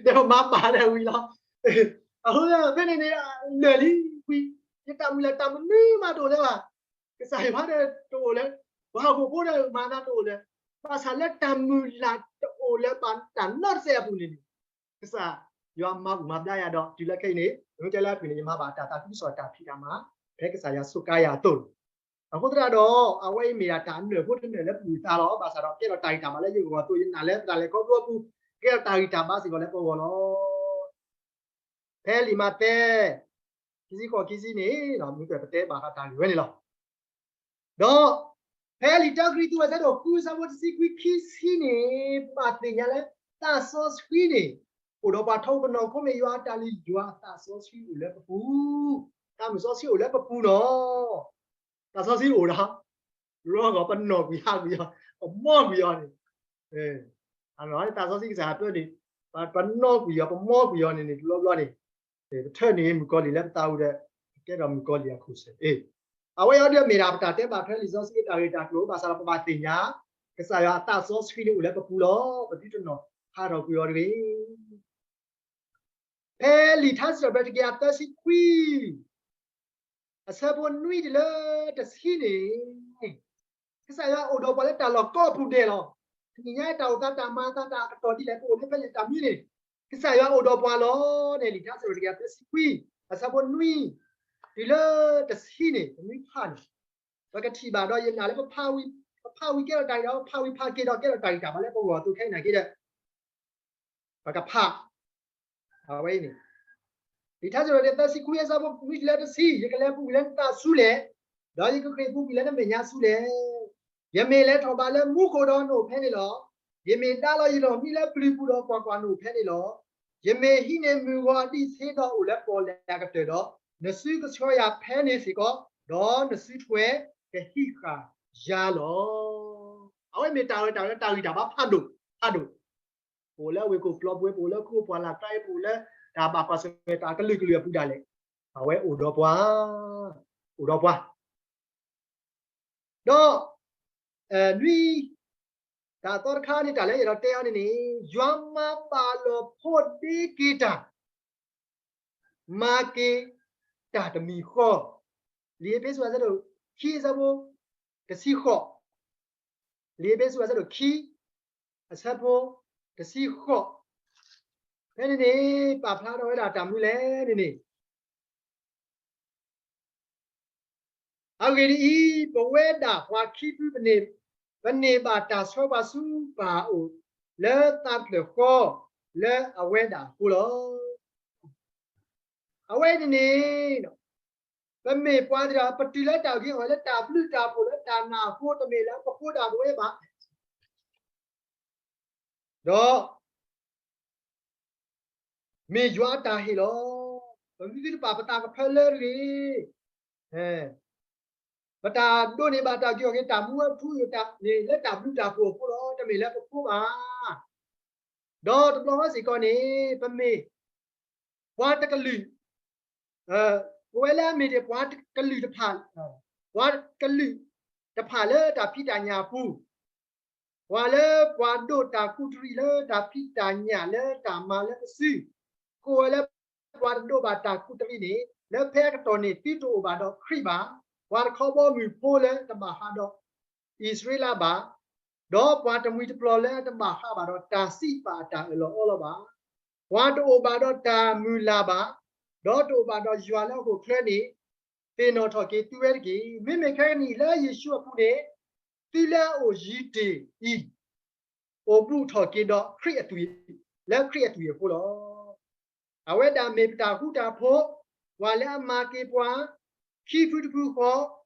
ဒီးပမၤပာ်ဒီးဝံၤလီၤ. အဃိဖဲန့ၣ်န့ၣ် လၢာ်လံဝံၤ, ယတၢ်မုၢ်လၢ်တၢ်မနုၤမးတအိၣ်လၢၤဘၣ်. ကစၢ်ယွၤဒီးတအိၣ်လၢၤ, ပှၤဟီၣ်ခိၣ်ဖိဒီးမၤနၤတအိၣ်လၢၤ, ဘၣ်ဆၣ်လၢတၢ်မုၢ်လၢ်တအိၣ်လၢၤဘၣ်တၢ်နီတစဲးအပူၤန့ၣ်န့ၣ်, ကစၢ်ယွၤမၤဘူၣ်မၤဘျါယၤဒီး တုၤလၢခဲအံၤန့ၣ် မ့ၢ်တဲလၢအပူၤန့ၣ် ယမၤဘၣ်တၢ်သးခုကစီၣ်တၢ်ဖံးတၢ်မၤ ဖဲကစၢ်ယွၤစူးကါယၤအသိးန့ၣ်, အဃိသတးဒီး အဝဲအံၤမ့ၢ်ဒၣ်တၢ်နၢၤဖိတနၢၤလၢပဂုၤသးလီၤ. ဘၣ်ဆၣ်ဒီးကဲထီၣ်တၢ်ဂံၢ်တၢ်ဘါလၢယဂီၢ်အသိး ယနာ်လၢပတၢ်လဲၤခီဖျိအပူၤ ကဲထီၣ်တၢ်ဂံၢ်တၢ်ဘါစ့ၢ်ကီးလၢပဂီၢ်လီၤ. ဖဲလံာ်မးသဲ ခံဆံဃိး ခံဆံန့ၣ် မ့ၢ်ကပတဲဘၣ်ဃးတၢ်ဂ့ၢ်ဝဲန့ၣ်လီၤ. ဒီးဖဲလံာ်တၢကရံၣ်သူး အဆၢဒိၣ်ဃု အဆၢဖိတဆံခွံ ခံဆံန့ၣ် ဘၣ်သ့ၣ်ညါလၢ သးစီဆှံန့ၣ် အိၣ်ဒီးပှၤထီဘိကနီၤ ခီမ့ၢ်ယွၤအတၢ်လုၢ်ယွၤ သးစီဆှံအိၣ်လၢပပူၤ, သးမုၢ်စီဆှံအိၣ်လၢပပူၤလီၤ. သးစီဆှံအိၣ်ဒီး ရီဂီၤပနီၣ်ကွံာ်ဟးကွံာ်အီၤ ပမီကွံာ်အီၤန့ၣ်, သးစီဆှံကစၢ်အပၢန့ၣ် ပနီၣ်ကွံာ်အီၤ ပမီကွံာ်အီၤန့ၣ်န့ၣ် တဘျီဘျီန့ၣ် ပထၢနုာ်မုၣ်ကီၤလံၢ်လၢပသးပူၤဒီး ပကဲထီၣ်မုၣ်ကီၤလံၢ်အခိၣ်ဆၢၣ်အ့ၣ်, အဝဲအံၤဒ်အမ့ၢ်ဒၣ်ပတၢ်တဲဘၣ်ထွဲလံာ်စီဆှံအတၢ်ဂ့ၢ်တၢ်ကျိၤ ဘၣ်ဆၣ်ဒီးပဘၣ်သ့ၣ်ညါ ကစၢ်ယွၤအသးစီဆှံန့ၣ်အိၣ်လၢပပူၤလီၤ. ပသုတနီၣ်ဟးထီၣ်ကွံာ်အီၤတဂ့ၤ. ဖဲလံာ်ထါစံးထီၣ်ပတြၢၤ တကယၤသၢဆံခွံ အဆၢဖိနွံတုၤလၢတဆံန့ၣ် ကစၢ်ယွၤအိၣ်ဒီးပှၤလၢတၢ်လီၢ်ကိးပူၤဒဲးလီၤ. တနံၤညါတၢ်အိၣ်သးတၢ်မၤအသးတၢ်အကတီၢ်ဒ်လဲၣ် ပအိၣ်လၢဖဲလဲၣ်တၢ်မနုၤန့ၣ် ကစၢ်ယွၤအိၣ်ဒီးပှၤလီၤန့ၣ် လံာ်ထါစံးထီၣ်ပတြၢၤ တကယၤသၢဆံခွံ အဆၢဖိနွံ တုၤလၢတဆံန့ၣ် ပမ့ၢ်ဖးန့ၣ် ပကထံၣ်ဘၣ်ဒီးယနာ်လၢပဖးဝံၤ ပဖးဝံၤကဲထီၣ်တၢ်ဂံၢ်တၢ်ဘါ ပဖးဝံၤဖးက့ၤဒီးကဲထီၣ်တၢ်ဂံၢ်တၢ်ဘါလၢပဂီၢ်အသိးခဲအံၤနာ်က့ဒီး ပကဖး အဝဲအံၤန့ၣ် လံာ်ထါစံးထီၣ်ပတြၢၤ တကယၤသၢဆံခွံ အဆၢဖိနွံတုၤလၢတဆံ, ယကလဲၤပူၤကွံာ်လၢနသးဆူလဲၣ်, ဒီးယကဃ့ၢ်ပူၤကွံာ်လၢနမဲာ်ညါဆူလဲၣ်. ယမ့ၢ်လဲၤထီၣ်ဘးလၢမူခိၣ်ဒီးနအိၣ်ဖဲန့ၣ်လီၤ. ယမ့ၢ်ဒါလီၤယလီၢ်မံလၢပျုၤပူၤဒီးကွၢ်ကွၢ်နအိၣ်ဖဲန့ၣ်လီၤ. ယမ့ၢ်ဟံးန့ၢ်မုၢ်ဂီၤအဒံးဆှံဒီးအိၣ်လၢပီၣ်လဲၣ်အကတၢၢ်ဒီး, နစုကဆှီယၤဖဲန့ၣ်စ့ၢ်ကီး, ဒီးနစုထွဲကဟံးဃာ်ယၤလီၤ. အဝဲမ့ၢ်တၢ်ဂ့ၢ်တၢ်ဂ့ၢ်တၢ်ဂံၢ်တၢ်ဘါ ဖးဒိၣ်, ဖးဒိၣ်, ပအိၣ်လၢဝ့ၢ်ခိၣ်ပျီပူၤ, ပအိၣ်လၢခိပှၢ်လၢ်ကျါ, ပအိၣ်လၢတၢ်ဘၣ်ကွၢ်ဆၢၣ်မဲာ်တၢ်ကလုာ်ကလုာ်အပူၤဒၣ်လဲာ်, အဝဲအိၣ်ဒီးပှၤ, အိၣ်ဒီးပှၤ ဒီး နွံ, တၢ်သီတခါန့ၣ် တၢ်လၢယအဲၣ်ဒိးတဲအီၤန့ၣ်န့ၣ်, ယွၤမၤဘၣ်လီၤဖိးဒ့က့ၤတၢ်, မၤက့ၤတၢ်တမံၤဃီ, လံာ်အ့းဖ့းစူး အဆၢဒိၣ်ခံ အဆၢဖိတဆံဃိး, လံာ်အ့းဖ့းစူး အဆၢဒိၣ်ခံ အဆၢဖိတဆံဃိး, ဖဲန့ၣ်န့ၣ် ပာ်ဖျါထီၣ်ဝဲဒၣ်တၢ်မနုၤလဲၣ်န့ၣ်န့ၣ် အဂ့ၢ်ဒ်အံၤ, ပဝဲဒၣ်ပှၤခံဖုပန့ၢ်, ပန့ၢ်ဘၣ်တၢ်ဆှၢပှၤဆူပၢ်အအိၣ် လၢသးတဖျၢၣ်ဃီလၢအဝဲဒၣ်အဃိလီၤ. အဝဲန့ၣ်န့ၣ် ပမ့ၢ်ပှၤသ့ၣ်တဖၣ် ပတုၤလၢတၢ်ဂ့ၤအီၣ်လၢတၢ်ဘျုးတၢ်ဖှိၣ်လၢတၢ်နာ်အဃိ တမ့ၢ်လၢပဃိတၢ်ပဝဲဘၣ် ဒီး မ့ၢ်ယွၤအတၢ်ဟ့ၣ်လီၤ. ပမ့ၢ်သုတပာ်ပသးကဖၢလၢတဂ့ၤ, ပတၢ်ဒိးန့ၢ်ဘၣ်တၢ်ဂ့ၤအီၣ်ဂ့ၤ တၢ်မူဝဲထူယိာ်တၢ်န့ၣ် လၢတၢ်ဘျုးတၢ်ဖှိၣ်အဃိလီၤ, တမ့ၢ်လၢပဃိဘၣ်. ဒီးတဘျီဃီစ့ၢ်ကီးန့ၣ် ပမ့ၢ်ပှၤတကလုာ်, ပဝဲလၢအမ့ၢ်ဒၣ်ပှၤကလုာ်တဖၣ်, ပှၤကလုာ်တဖၣ်လၢတၢ်ဖံးတၢ်ညၣ်အပူၤ, ပှၤလၢပှၤဒိးတၢ်ကူးတရံးလၢတၢ်ဖံးတၢ်ညၣ်လၢတၢ်မၤလၢပစု, ကိးဝဲလၢပှၤတဒိးဘၣ်တၢ်ကူးတရံးန့ၣ် လၢဖဲအကတီၢ်န့ၣ် သုတအိၣ်ဘၣ်ဒီးခရံာ်ဘၣ်, ပှၤတခီဘီမုၢ်ဖိလၢတဘၣ်ဟးဒီးအံၣ်စရ့လးဘၣ်, ဒီးပှၤတမှံၤတပျီၤလၢတဘၣ်ဟးဘၣ်ဒီးတၢ်စံးပာ်အတၢ်အၢၣ်လီၤအီလီၤဘၣ်, ပှၤတအိၣ်ဘၣ်ဒီးတၢ်မုၢ်လၢ်ဘၣ်, ဒီးတအိၣ်ဘၣ်ဒီးယွၤလၢဟီၣ်ခိၣ်ချၢန့ၣ် သ့ၣ်နီၣ်ထီၣ်က့ၤသုဝဲတက့ၢ်. မ့မ့ၢ်ခဲကနံၣ်အံၤလၢယ့ၣ်ၡူးအပူၤန့ၣ် သုလၢအအိၣ်ယံၤတ့ၢ်အံၤ အိၣ်ဘူးထီၣ်က့ၤဒီးခရံာ်အသွံၣ်, လၢခရံာ်အသွံၣ်အဃိလီၤ. အဝဲဒၣ်မ့ၢ်ပတၢ်ဃူတၢ်ဖိး, ပှၤလၢအမၤက့ၤပှၤ ခံဖုတဖုဃီ,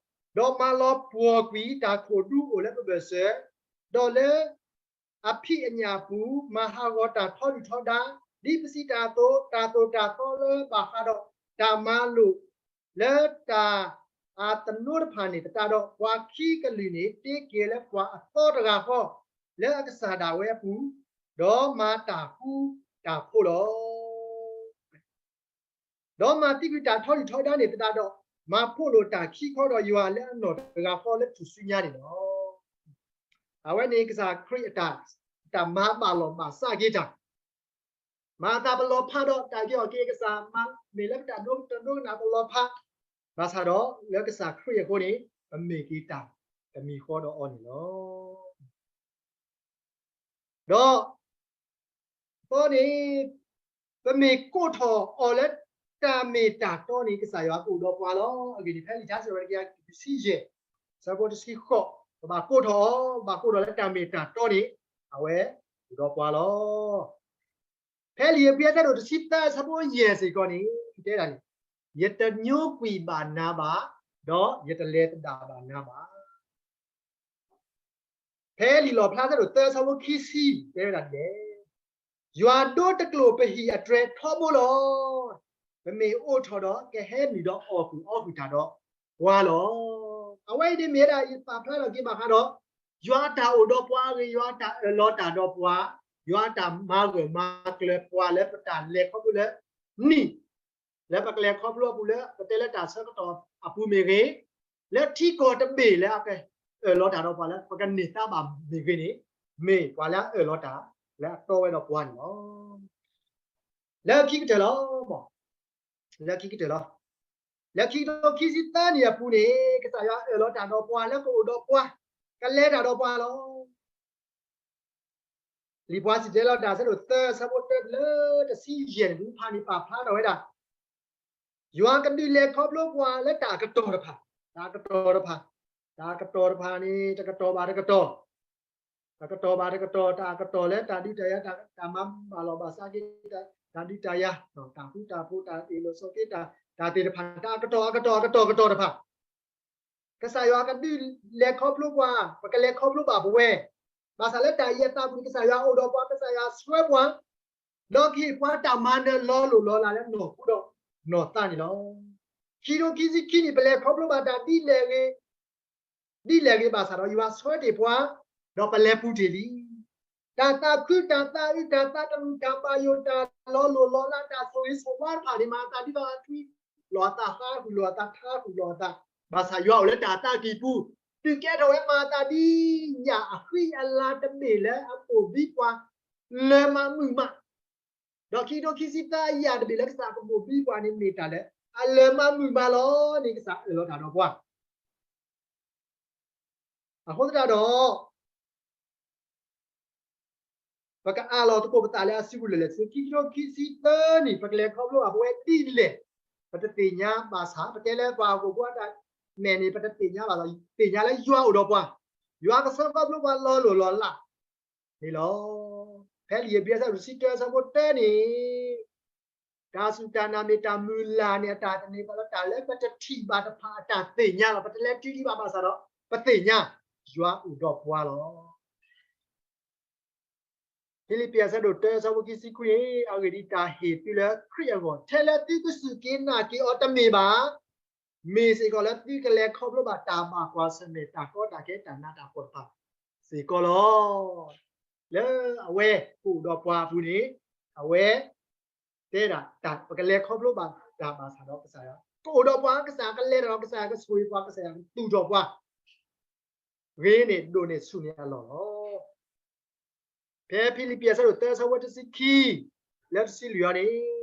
ဒီးမၤလီၤပှီၢ်ကွံာ်တၢ်ခိၣ်ဒူအိၣ်လၢပဘၢၣ်စၢၤ, ဒီးလၢအဖံးအညၣ်အပူၤ မၤဟးဂီၤတၢ်ထီဒုၣ်ထီဒါ, ဒ်ပစံးတၢ်အသိး, တၢ်သိၣ်တၢ်သီလၢဘၣ်ဃးဒီးတၢ်မၤလိာ် လၢတၢ်အသနိတဖၣ်န့ၣ်သတးဒီး, ပှၤခံကလုာ်န့ၣ် တ့က့ၤလၢပှၤအသီတဂၤဃီ, လၢအကစၢ်ဒၣ်ဝဲအပူၤ, ဒီးမၤတၢ်ဃူတၢ်ဖိးလီၤ. ဒီးမၤသံကွံာ်တၢ်ထီဒုၣ်ထီဒါန့ၣ်သတးဒီး, မၤဖှိၣ်လိာ်တၢ်ခံခီဒီးယွၤလၢအနီၢ်တဂၤဃီလၢထူၣ်စုညါန့ၣ်လီၤ. အဝဲန့ၣ်ကစၢ်ခရံာ်အတၢ်, တၢ်မၤဘၣ်လီၤဘၣ်စးက့ၤတၢ် မၤအသးပလီၤဖးဒီးတၢ်ဂ့ၤအီၣ်က့ၤကစၢ်, မၤမ့ၢ်လၢပတၢ်ဒိကနၣ်ပလီၤဖး, ဘၣ်ဆၣ်ဒီးလၢကစၢ်ခရံာ်အဃိန့ၣ်, ပမ့ၢ်က့ၤတၢ်တမံၤဃီဒီးအီၤန့ၣ်လီၤ. ဒီး သီန့ၣ်, ပမ့ၢ်ကိးထီၣ်အီၤလၢတၢ်မ့ၢ်တၢ်တီန့ၣ် ကစၢ်ယွၤကအိၣ်ဒီးပှၤလီၤ. အဂ့ၢ်န့ၣ် ဖဲလံာ်ထါစံးဝဲတကယၤတဆံယဲၢ်, ဆၢဖိတဆံဃိး, ပဘၣ်ကိးထီၣ်အီၤ, ပဘၣ်ကိးထီၣ်လၢတၢ်မ့ၢ်တၢ်တီန့ၣ်, အဝဲအိၣ်ဒီးပှၤလီၤ. ဖဲလံာ်ဧ့ၤဘြံၤအဆၢဒိၣ်တဆံသၢ ဆၢဖိယဲၢ်စ့ၢ်ကီးန့ၣ် တဲဒၣ်န့ၣ်, ယတညိကွံာ်ဘၣ်နၤဘၣ်, ဒီးယတလဲၤသဒၣ်ဘၣ်နၤဘၣ်. ဖဲလံာ်လီၣ်ဖျါဆၢဒိၣ်သၢ ဆၢဖိခံဆံ တဲဝဲဒၣ်ဒ်လဲၣ်, ယွၤဒိတကျိာ်ပဟံၣ်အတြဲၤထီဘိလီၤ. ပမ့ၢ်အိးထီၣ်ဒီးကဟဲနုာ်ဒီးအီၣ်ဃုာ်အီဃုာ်တၢ်ဒီးပှၤလီၤ. အဝဲအံၤန့ၣ်မ့ၢ်ဝဲဒၣ်ယပာ်ဖျါထီၣ်က့ၤဘၣ်ဃးဒီး ယွၤအတၢ်အိၣ်ဒီးပှၤအဂ့ၢ်, ယွၤအတၢ်အၢၣ်လီၤတၢ်ဒီးပှၤ, ယွၤအတၢ်မၤဂၢၢ်မၤကျၢၤပှၤလၢပတၢ်လဲၤခီဖျိလၢနံၣ် လၢပကလဲၤခီဖျိအပူၤလၢ ပတဲလၢတၢ်ဆၢကတီၢ်အပူၤမ့ၢ်ဂ့ၤ, လၢထံကီၢ်တဘ့ၣ်လၢအကအၢၣ်လီၤတၢ်ဒီးပှၤလၢပကန့ၢ်သါဘၣ်မ့ၢ်ဂ့ၤန့ၣ်, မ့ၢ်ပှၤလၢအအၢၣ်လီၤတၢ်လၢအတီဝဲဒီးပှၤန့ၣ်လီၤ. လၢခံကတၢၢ်လီၤ. လၢခံကတၢၢ်လီၤ. လၢခံကထိခံဆံသၢနံၣ်အပူၤန့ၣ် ကစၢ်ယွၤအၢၣ်လီၤတၢ်ဒီးပှၤလၢကအိၣ်ဒီးပှၤ, ကလဲၤတၢ်ဒီးပှၤလီၤ. လံာ်ပှၤစံၣ်တဲၤတဲလီၤတၢ်ဆၢဒိၣ်သၢ ဆၢဖိတၢတုၤလၢတဆံယဲၢ်န့ၣ် ဖုဖးန့ၣ်ပာ်ဖျါထီၣ်ဝဲဒၣ်, ယွၤကဒုးလဲၤခီဖျိပှၤလၢတၢ်အကတီၢ်တဖၣ်, တၢ်အကတီၢ်တဖၣ်, တၢ်အကတီၢ်တဖၣ်န့ၣ် တကတီၢ်ဘၣ်တကတီၢ်, တကတီၢ်ဘၣ်တကတီၢ်, တၢ်အကတီၢ်လၢတၢ်ဒုးတၢ်ယၤ, တၢ်မၤဘၣ်လီၤဘၣ်စးက့ၤ, တၢ်ဒုးတၢ်ယၤ, တၢ်ဃူတၢ်ဖိး, တၢ်အ့ၣ်လိာ်ဆိးက့, တၢ်သ့ၣ်တဖၣ်, တၢ်အကတီၢ်အကတီၢ်အကတီၢ်ကတီၢ်တဖၣ် ကစၢ်ယွၤကဒုးလဲၤခီဖျိပှၤ, ပကလဲၤခီဖျိဘၣ်ပဝဲ, ဘၣ်ဆၣ်လၢတၢ်အံၤအသးပူၤန့ၣ် ကစၢ်ယွၤအိၣ်ဒီးပှၤ, ကစၢ်ယွၤဆှၢပှၤ, ဒီးကဟ့ၣ်ပှၤတၢ်မၤနၢၤလီၤလိၢ်လီၤလးလၢနီၢ်ခိဒီးနီၢ်သးန့ၣ်လီၤ. ခံကထိခံဆံခံနံၣ် ပလဲၤခီဖျိဘၣ်တၢ်ဒ်လဲၣ်ဂ့ၤ, ဒ်လဲၣ်ဂ့ၤဘၣ်ဆၣ်ဒီး ယွၤဆှၢတ့ၢ်ပှၤ, ဒီးပလဲၤပူၤတ့ၢ်လံ. တၢ်သးခု, တၢ်သးအုး, တၢ်သးတမုာ်, တၢ်ဘၣ်ယိၣ်, တၢ်လီၤလိၢ်လီၤလး, တၢ်ဆိၣ်ဂ့ၤဆိၣ်ဝါတဖၣ်န့ၣ် မၤအသးဒ်သိးအထွံၣ်လီၤအသး, ဟးဂူာ်လီၤအသး, ထါဂူာ်လီၤအသး, ဘၣ်ဆၣ်ယွၤအိၣ်လၢတၢ်သးကံၢ်ပူၤ, ဒုးကဲထီၣ်ဝဲမၤအသးဒ်ယၣ်အဃံအလၤတဘ့ၣ်လၢအဘိၣ်ဘံပှၤလၢမၤမုာ်မး, ဒီးခံကထိခံဆံသၢအယၣ်တဘ့ၣ်လၢကစၢ်ကဘိၣ်ဘံပှၤန့ၣ်မ့ၢ်တၢ်လၢအလၢမၤမုာ်မးလီၤန့ၣ် ကစၢ်အၢၣ်လီၤတၢ်ဒီးပှၤ အဃိသတးဒီး ပကအးလီၤသကိးပသးလၢအစုပူၤလၢာ်လၢာ်ဆ့ဆ့, ခံကထိခံဆံသၢနံၣ် ပကလဲၤခီဖျိဘၣ်ပဝဲဒ်လဲၣ်, ပတသ့ၣ်ညါဘၣ်ဆၣ်, ပတဲလၢပှၤဟီၣ်ခိၣ်ဖိအတၢ်မဲာ်န့ၣ် ပတသ့ၣ်ညါဘၣ်ဆၣ်, သ့ၣ်ညါလၢယွၤအိၣ်ဒီးပှၤ, ယွၤကဆှၢခီဖျိပှၤလီၤလိၢ်လီၤလးန့ၣ်လီၤ. ဖဲလံာ်ဧ့ၤဘြံၤအဆၢဒိၣ်တဆံတၢ အဆၢဖိတၢန့ၣ် တၢ်စူၢ်တၢ်နာ်မ့ၢ်တၢ်မုၢ်လၢ်န့ၣ် အတၢ်သန့ၤပှၤလၢတၢ်လၢပတထံၣ်ဘၣ်တဖၣ်အတၢ်သ့ၣ်ညါလီၤ. ပတလဲၤတုၤဒံးဘၣ်ဘၣ်ဆၣ်ဒီး ပသ့ၣ်ညါ ယွၤအိၣ်ဒီးပှၤလီၤ. ဖံလံးပံၤအဆၢဒိၣ်တၢ အဆၢဖိခံဆံခွံန့ၣ်, အဂ့ၢ်ဒ်အံၤ, တၢ်ဟ့ၣ်သုလၢခရံာ်အဂီၢ် ထဲလၢသုကစူၢ်က့ၤနာ်က့ၤအီၤတမ့ၢ်ဘၣ်, မ့ၢ်စ့ၢ်ကီးလၢသုကလဲၤခီဖျိဘၣ်တၢ်ဘၣ်ကွၢ်ဆၢၣ်မဲာ် တၢ်ကီတၢ်ခဲ တၢ်နးတၢ်ဖှီၣ်တဖၣ်စ့ၢ်ကီးလီၤ. လၢအဝဲကအိၣ်ဒီးပှၤအပူၤန့ၣ်, အဝဲတဲဒၣ် ပကလဲၤခီဖျိဘၣ်တၢ်ဘၣ်ဆၣ်ဒီး ကစၢ်ယွၤကအိၣ်ဒီးပှၤ, ကစၢ်ယွၤကလဲၤဒီး ကစၢ်ယွၤကဆိၣ်ဂ့ၤပှၤ, ကစၢ်ယွၤကသူၣ်ထီၣ်ပှၤ ဂ့ၤန့ၢ်ဒိၣ်န့ၢ်ဆူၣ်န့ၢ်အလီၢ်လီၤ. ဖဲဖံလံးပံၤအဆၢဒိၣ်တၢ အဆၢဖိတဆံခံ လၢတဆံလွံၢ်အံၤန့ၣ်,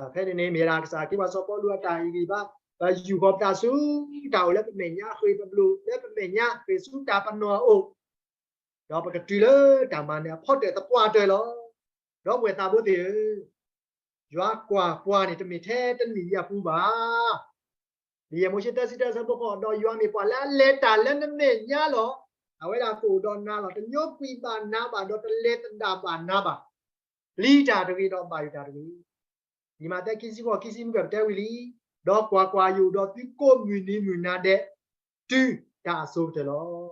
ဖဲန့ၣ်န့ၣ် မ့ၢ်ဝဲဒၣ်ကစၢ်ခ့ပှၤစီၤပီလူးအတၢ်ဟ့ၣ်ဂံၢ်ဘါ, ပယူာ်ဃီၤပသးဆူတၢ်အိၣ်လၢပမဲာ်ညါ, ဃ့ၢ်ပဘျိၣ်လၢပမဲာ်ညါ, ဃ့ၢ်ဆူတၢ်ပနီၣ်အအိၣ်, ဒီးပကတုၤလၢတၢ်မၤနၢၤအဖီတၢၣ်သပှၢ်တၢၢ်လီၤ. ဒီပုၢ်ဝဲၢ်သးဘိသ့ၣ်ဧၢ, ယွၤကွၢ်ပှၤန့ၣ် တမ့ၢ်ထဲတနံၣ်ညါပူၤဘၣ်. လံာ်ယဲၢ်မိၤၡ့ သၢဆံတၢ အဆၢဖိဃိး, ဒီးယွၤမ့ၢ်ပှၤလၢအလဲၤတၢ်လၢနမဲာ်ညါလီၤ. အဝဲဒၣ်ကအိၣ်ဒီးနၤလီၤ. တညိကွံာ်ဘၣ်နၤဘၣ်, ဒီးတလဲၤသဒၣ်ဘၣ်နၤဘၣ်. ပျံၤတၢ်တဂ့ၤ, ဒီးဘၣ်ယိၣ်တၢ်တဂ့ၤ. လံာ်မးသဲ ခံဆံဃိး ခံဆံနွံ ပတဲဝံၤလံ. ဒီးကွၢ်ကွၢ်, ယအိၣ်ဒီးသုကိးမုၢ်နံၤမုၢ်နၤဒဲး တုၤတၢ်အစိၤကတၢၢ်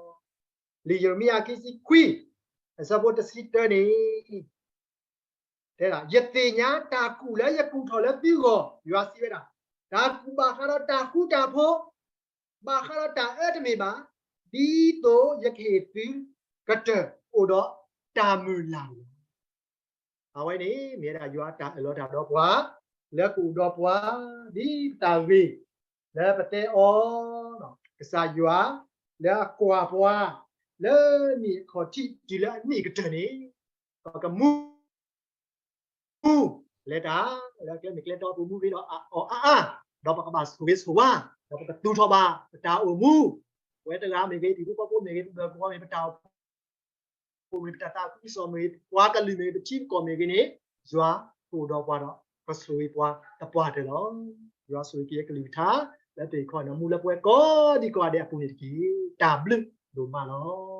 လီၤ. လံာ်ယံးရမံယၤ ခံဆံခွံ, အဆၢဖိတဆံတၢန့ၣ် တဲဒၣ်, ယသ့ၣ်ညါတၢ်ကူၣ်လၢယကူၣ်ထီၣ်လၢသုဂီၢ်, ယွၤစံးဝဲဒၣ်, တၢ်ကူၣ်ဘၣ်ဃးဒီးတၢ်ဃူတၢ်ဖိး, ဘၣ်ဃးဒီးတၢ်အၢတမ့ၢ်ဘၣ်, ဒ်သိးယကဟ့ၣ်သုကတၢၢ်အိၣ်ဒီးတၢ်မုၢ်လၢ်န့ၣ်လီၤ. အဝဲန့ၣ်မ့ၢ်ဝဲဒၣ်ယွၤအတၢ်အၢၣ်လီၤတၢ်ဒီးပှၤ, လၢကအိၣ်ဒီးပှၤ ဒ်ပတၢ်ဂ့ၤ, လၢပတဲအီၤ ကစၢ်ယွၤ လၢအကွၢ်ပှၤ လၢနံၣ်အခီၣ်ထံးတုၤလၢအနံၣ်ကတၢၢ်န့ၣ် ပကမူ မူ လဲၤတၢ်လၢကျဲမ့ၢ်ကျဲတီ ပမူဂ့ၤဒီးအီၤအါအါ, ဒီးပကဘၣ်ဆိၣ်ဂ့ၤဆိၣ်ဝါ, ဒီးပကသူၣ်ထီၣ်ဘၣ်ပတၢ်အိၣ်မူ, ပဝဲတဂၤမ့ၢ်ဂ့ၤ, ပဟံၣ်ဖိဃီဖိမ့ၢ်ဂ့ၤ, ပဘၢၣ်ပဝါမ့ၢ်, ပတၢ်အိၣ်ဖှိၣ်မ့ၢ်, ပတၢ်သးခုကစီၣ်မ့ၢ်ဂ့ၤ, ပှၤကလုာ်မ့ၢ်ဂ့ၤ, ပထံပကီၢ်မ့ၢ်ဂ့ၤန့ၣ်, ယွၤကအိၣ်ဒီးပှၤဒီး ကဆိၣ်ဂ့ၤပှၤသပှၢ်တၢၢ်လီၤ. ယွၤဆိၣ်ဂ့ၤက့ၤယကလုၢ်ကထါ လၢပဟ့ၣ်ခီဟ့ၣ်နီၤမူလၢပဝဲကိးဒံကိးဂၤဒဲးအပူၤန့ၣ်တက့ၢ်. တၢ်ဘျုးဒိၣ်မးလီၤ.